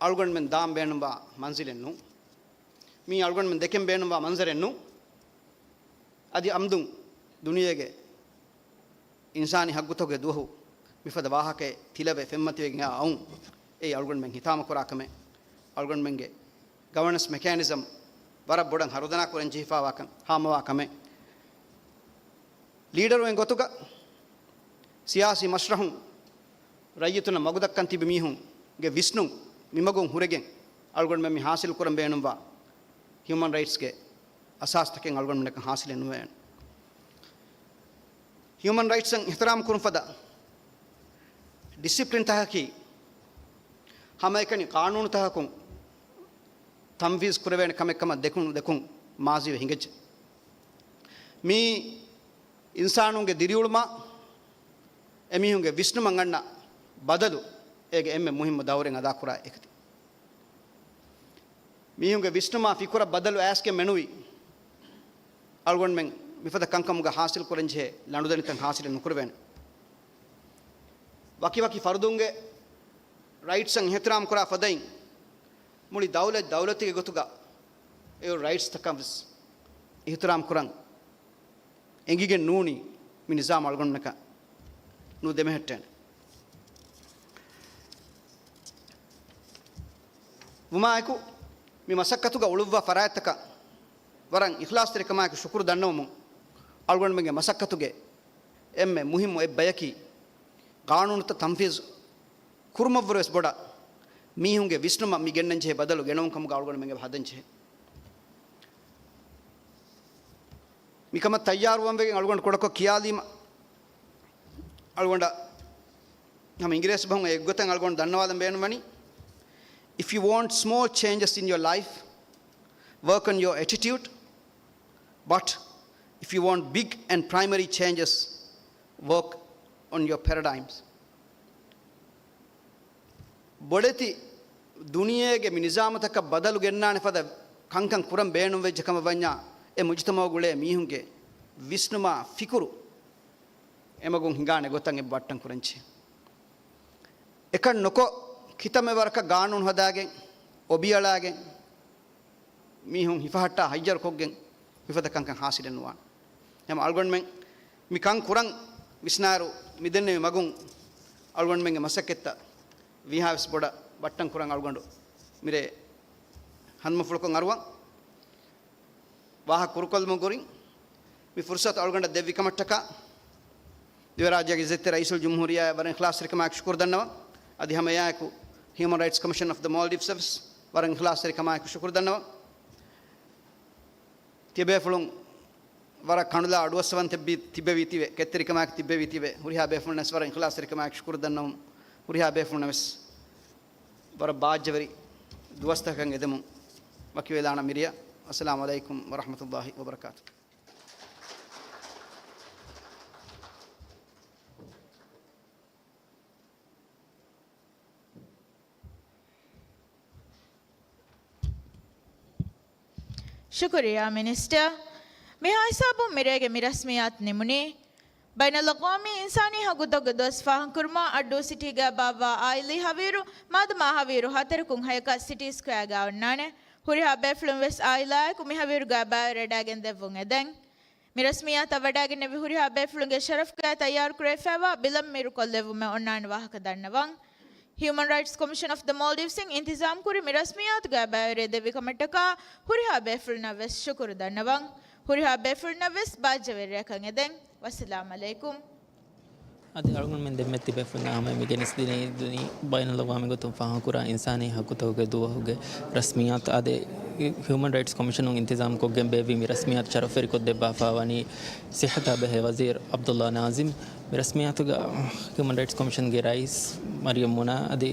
އަޅުގަނޑުމެން ދާން ބޭނުންވާ މަންޒިލެއް ނޫން. މީ އަޅުގަނޑުމެން ދެކެން ބޭނުންވާ މަންޒަރެއް ނޫން. އަދި އަމްދުން ދުނިޔޭގެ އިންސާނީ ހައްގުތަކުގެ ދުވަހު މިފަދަ ވާހަކައެއް ތިލަވެ ފެންމަތިވެގެން އައުން، އެއީ އަޅުގަނޑުމެން ހިތާމަކުރާ ކަމެއް. އަޅުގަނޑުމެންގެ ގަވަނަންސް މެކޭނިޒަމް ވަރަށް ބޮޑަށް ހަރުދަނާ ކުރަން ޖެހިފާވާކަން، ހާމަވާ ކަމެއް. ލީޑަރުއެއް ގޮތުގަ ސިޔާސީ މަސްރަހުން ރައްޔިތުންނަށް މަގުދައްކަން ތިބި މީހުންގެ ވިސްނުން މިމަގުން ހުރެގެން އަޅުގަނޑުމެން މި ހާސިލް ކުރަން ބޭނުންވާ ހިއުމަން ރައިޓްސްގެ އަސާސްތަކެއް އަޅުގަނޑުމެންނަކަށް ހާސިލެއް ނުވޭނެ. ހިއުމަން ރައިޓްސްއަށް އިޙްތިރާމް ކުރުން ފަދަ ޑިސިޕްލިން ތަކަކީ ހަމައެކަނި ޤާނޫނު ތަކަކުން ތަންފީޒް ކުރެވޭނެ ކަމެއް ކަމަށް ދެކުން ދެކުން މާޒީވެ ހިނގައްޖެ. މީ އިންސާނުންގެ ދިރިއުޅުމާ އެމީހުންގެ ވިސްނުމަށް އަންނަ ބަދަލު އޭގެ އެންމެ މުހިއްމު ދައުރެއް އަދާކުރާ އެކަތި. މީހުންގެ ވިސްނުމާ ފިކުރަށް ބަދަލު އައިސްގެން މެނުވީ، އަޅުގަނޑުމެން މިފަދަ ކަންކަމުގަ ހާސިލް ކުރަންޖެހޭ ލަނޑުދަނޑިތައް ހާސިލެއް ނުކުރެވޭނެ. ވަކިވަކި ފަރުދުންގެ ރައިޓްސަށް އިޙްތިރާމް ކުރާ ފަދައިން، މުޅި ދައުލަތް ދައުލަތެއްގެ ގޮތުގަ އެ ރައިޓްސްތަކަށް ވެސް އިޙްތިރާމް ކުރަން އެނގިގެން ނޫނީ، މި ނިޒާމް އަޅުގަނޑުމެންނަކަށް ނުދެމެހެއްޓޭނެ. ވުމާއެކު، މި މަސައްކަތުގަ އުޅުއްވާ ފަރާތްތަކަށް ވަރަށް އިޚްލާޞްތެރިކަމާއެކު ޝުކުރު ދަންނަވަމުން، އަޅުގަނޑުމެންގެ މަސައްކަތުގެ އެންމެ މުހިއްމު އެއްބަޔަކީ، ޤާނޫނުތައް ތަންފީޒު ކުރުމަށްވުރެ ވެސް ބޮޑަށް މީހުންގެ ވިސްނުމަށް މި ގެންނަންޖެހޭ ބަދަލު ގެނައުން ކަމުގަ އަޅުގަނޑުމެން އެބަ ހަދަންޖެހޭ. މިކަމަށް ތައްޔާރުވަން ވެގެން އަޅުގަނޑު ކުޑަކޮށް ކިޔާލީމަ، އަޅުގަނޑަށް ހަމަ އިނގިރޭސި ބަހުން އެއްގޮތަށް އަޅުގަނޑު ދަންނަވާލަން ބޭނުންވަނީ، "If you want small changes in your life, work on your attitude, but if you want big and primary changes, work on your paradigms." ބޮޑެތި ދުނިޔޭގެ މި ނިޒާމުތަކަށް ބަދަލު ގެންނާނެ ފަދަ ކަންކަން ކުރަން ބޭނުންވެއްޖެ ކަމަށް ވަންޏާ، އެ މުޖުތަމަޢުގަ އުޅޭ މީހުންގެ ވިސްނުމާ ފިކުރު އެމަގުން ހިނގާނެ ގޮތަށް އެބަ ބައްޓަން ކުރަންޖެހޭ. އެކަން ނުކޮށް، ކިތަންމެ ވަރަކަށް ގާނޫނު ހަދާގެން، އޮބިއަޅާގެން، މީހުން ހިފަހައްޓާ ހައްޔަރުކޮށްގެން މިފަދަ ކަންކަން ހާސިލެއް ނުވާނެ. ހަމަ އަޅުގަނޑުމެން މި ކަން ކުރަން ވިސްނާއިރު، މިދެންނެވި މަގުން އަޅުގަނޑުމެންގެ މަސައްކަތްތައް ވީހާވެސް ބޮޑަށް ބައްޓަން ކުރަން އަޅުގަނޑު މިރޭ ހަނދުމަފުޅުކޮށް އަރުވަން. ވާހަކަ ކުރުކޮށްލުމުގެ ކުރިން މި ފުރުސަތު އަޅުގަނޑަށް ދެއްވި ކަމަށްޓަކާ، ދިވެހިރާއްޖޭގެ އިއްޒަތްތެރި ރައީސުލްޖުމްހޫރިއްޔާއަށް ވަރަށް އިޚްލާޞްތެރިކަމާއެކު ޝުކުރު ދަންނަވަން. އަދި ހަމައެއާއެކު ހިއުމަން ރައިޓްސް ކޮމިޝަން އޮފް ދަ މޯލްޑިވްސް އަށް ވެސް ވަރަށް އިޚްލާޞްތެރިކަމާއެކު ޝުކުރު ދަންނަވަން. ތިޔަބޭފުޅުން ވަރަށް ކަނުލާ އަޑުއައްސަވަން ތިއްބެވީ ތިބެ، ކެތްތެރިކަމާއެކު ތިއްބެވީ ތިބެ. ހުރިހާ ބޭފުޅުންނަށް ވެސް ވަރަށް އިޚްލާޞްތެރިކަމާއެކު ޝުކުރު ދަންނަވަމުން، ހުރިހާ ބޭފުޅުންނަށް ވެސް ވަރަށް ބާއްޖަވެރި ދުވަސްތަކަކަށް އެދެމުން ވަކިވެލާނަން މިރިޔަށް. އައްސަލާމު ޢަލައިކުމް ވަރަޙްމަތުﷲި ވަބަރަކާތުހު. ޝުކުރިއްޔާ މިނިސްޓަރ. މިހާ ހިސާބުން މިރޭގެ މި ރަސްމިއްޔާތު ނިމުނީ. ބައިނަލްއަޤްވާމީ އިންސާނީ ހައްގުތަކުގެ ދުވަސް ފާހަގަކުރުމަށް އައްޑޫ ސިޓީގައި ބާއްވާ އާއިލީ ހަވީރު މާދަމާ ހަވީރު ހަތަރަކުން ހަޔަކަށް ސިޓީ ސްކޮއެއާގައި އޮންނާނެ. ހުރިހާ ބޭފުޅުން ވެސް އާއިލާއެކު މި ހަވީރުގައި ބައިވެރިވެވަޑައިގެން ދެއްވުން އެދެން. މި ރަސްމިއްޔާތަށް ވަޑައިގެންނެވި ހުރިހާ ބޭފުޅުންގެ ޝަރަފްގައި ތައްޔާރުކުރެވިފައިވާ ބިލަށް މީރުކޮށްލެއްވުމެއް އޮންނާނެ ވާހަކަ ދަންނަވަން. ހިއުމަން ރައިޓްސް ކޮމިޝަން އޮފް ދަ މޯލްޑިވްސް އިން އިންތިޒާމް ކުރި މި ރަސްމިއްޔާތުގައި ބައިވެރިވެ ދެއްވި ކަމަށްޓަކާ ހުރިހާ ބޭފުޅުންނަށް ވެސް ޝުކުރު ދަންނަވަން. ހުރިހާ ބޭފުޅުންނަށް ވެސް ބާއްޖަވެރި ރެއަކަށް އެދެން. ވައްސަލާމް އަލައިކުމް. އަދި އަޅުގަނޑުމެން ދެންމެ ތިބޭފުޅުންނާ ހަމަ މި ގެނެސްދިނީ ދުނި ބައިނަލްއަގްވާމީ ގޮތުން ފާހަގަކުރާ އިންސާނީ ހައްގުތަކުގެ ދުވަހުގެ ރަސްމިއްޔާތު. އާދެ، ހިއުމަން ރައިޓްސް ކޮމިޝަނުން އިންތިޒާމްކޮށްގެން ބޭއްވި މި ރަސްމިއްޔާތު ޝަރަފުވެރިކޮށްދެއްވާފާވަނީ ސިއްހަތާ ބެހޭ ވަޒީރު ޢަބްދުﷲ ނާޒިމް. މި ރަސްމިއްޔާތުގަ ހިއުމަން ރައިޓްސް ކޮމިޝަންގެ ރައީސް މަރިޔަމް މުނާ އަދި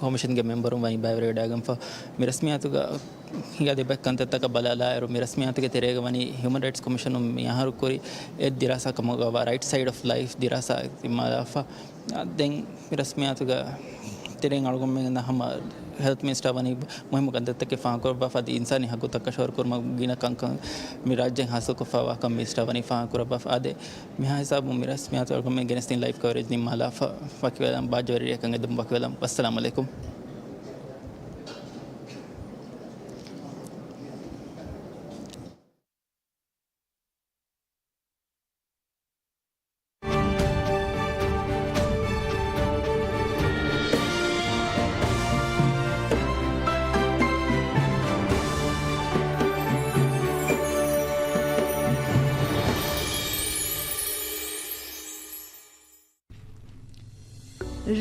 ކޮމިޝަންގެ މެމްބަރުން ވަނީ ބައިވެރިވެވަޑައިގެންފަ. މި ރަސްމިއްޔާތުގަ ހިނގާދިޔަ ބައެއް ކަންތައްތަކަށް ބަލާލާއިރު، މި ރަސްމިއްޔާތުގެ ތެރޭގަ ވަނީ ހިއުމަން ރައިޓްސް ކޮމިޝަނުން މި އަހަރު ކުރި އެއް ދިރާސާ ކަމުގަވާ ރައިޓް ސައިޑް އޮފް ލައިފް ދިރާސާ ދިމާލާފަ. ދެން މި ރަސްމިއްޔާތުގަ ތެރެއިން އަޅުގަނޑުމެން ހަމަ ހެލްތް މިނިސްޓަރ ވަނީ މުހިއްމު ކަންތައްތަކެއް ފާހަގަކުރައްވާފަ އަދި އިންސާނީ ހައްގުތައް ކަށަވަރު ކުރުމަށް ގިނަ ކަންކަން މި ރާއްޖެއިން ހާސިލްކޮށްފަވާކަން މިނިސްޓަރ ވަނީ ފާހަގަކުރައްވާފަ. އާދެ، މިހާ ހިސާބުން މި ރަސްމިއްޔާތު އަޅުގަނޑުމެން ގެނެސްދިން ލައިފް ކަވަރޭޖް ނިންމާލާފަ. ވަކިވެލަން ބާއްޖަވެރި ރެއަކަށް އެދުން ވަކިވެލަން. ވައްސަލާމް އަލައިކުމް.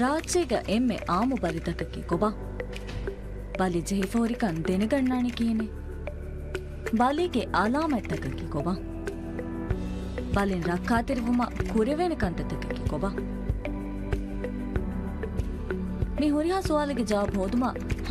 ރާއްޖޭގަ އެންމެ އާއްމު ބަލިތަކަކީ ކޮބާ؟ ބަލި ޖެހިފަ ހުރިކަން ދެނެގަންނާނީ ކިހިނެއް؟ ބަލީގެ އަލާމަތްތަކަކީ ކޮބާ؟ ބަލިން ރައްކާތެރިވުމަށް ކުރެވޭނެ ކަންތައްތަކަކީ ކޮބާ؟ މި ހުރިހާ ސުވާލެއްގެ ޖަވާބު ހޯދުމަށް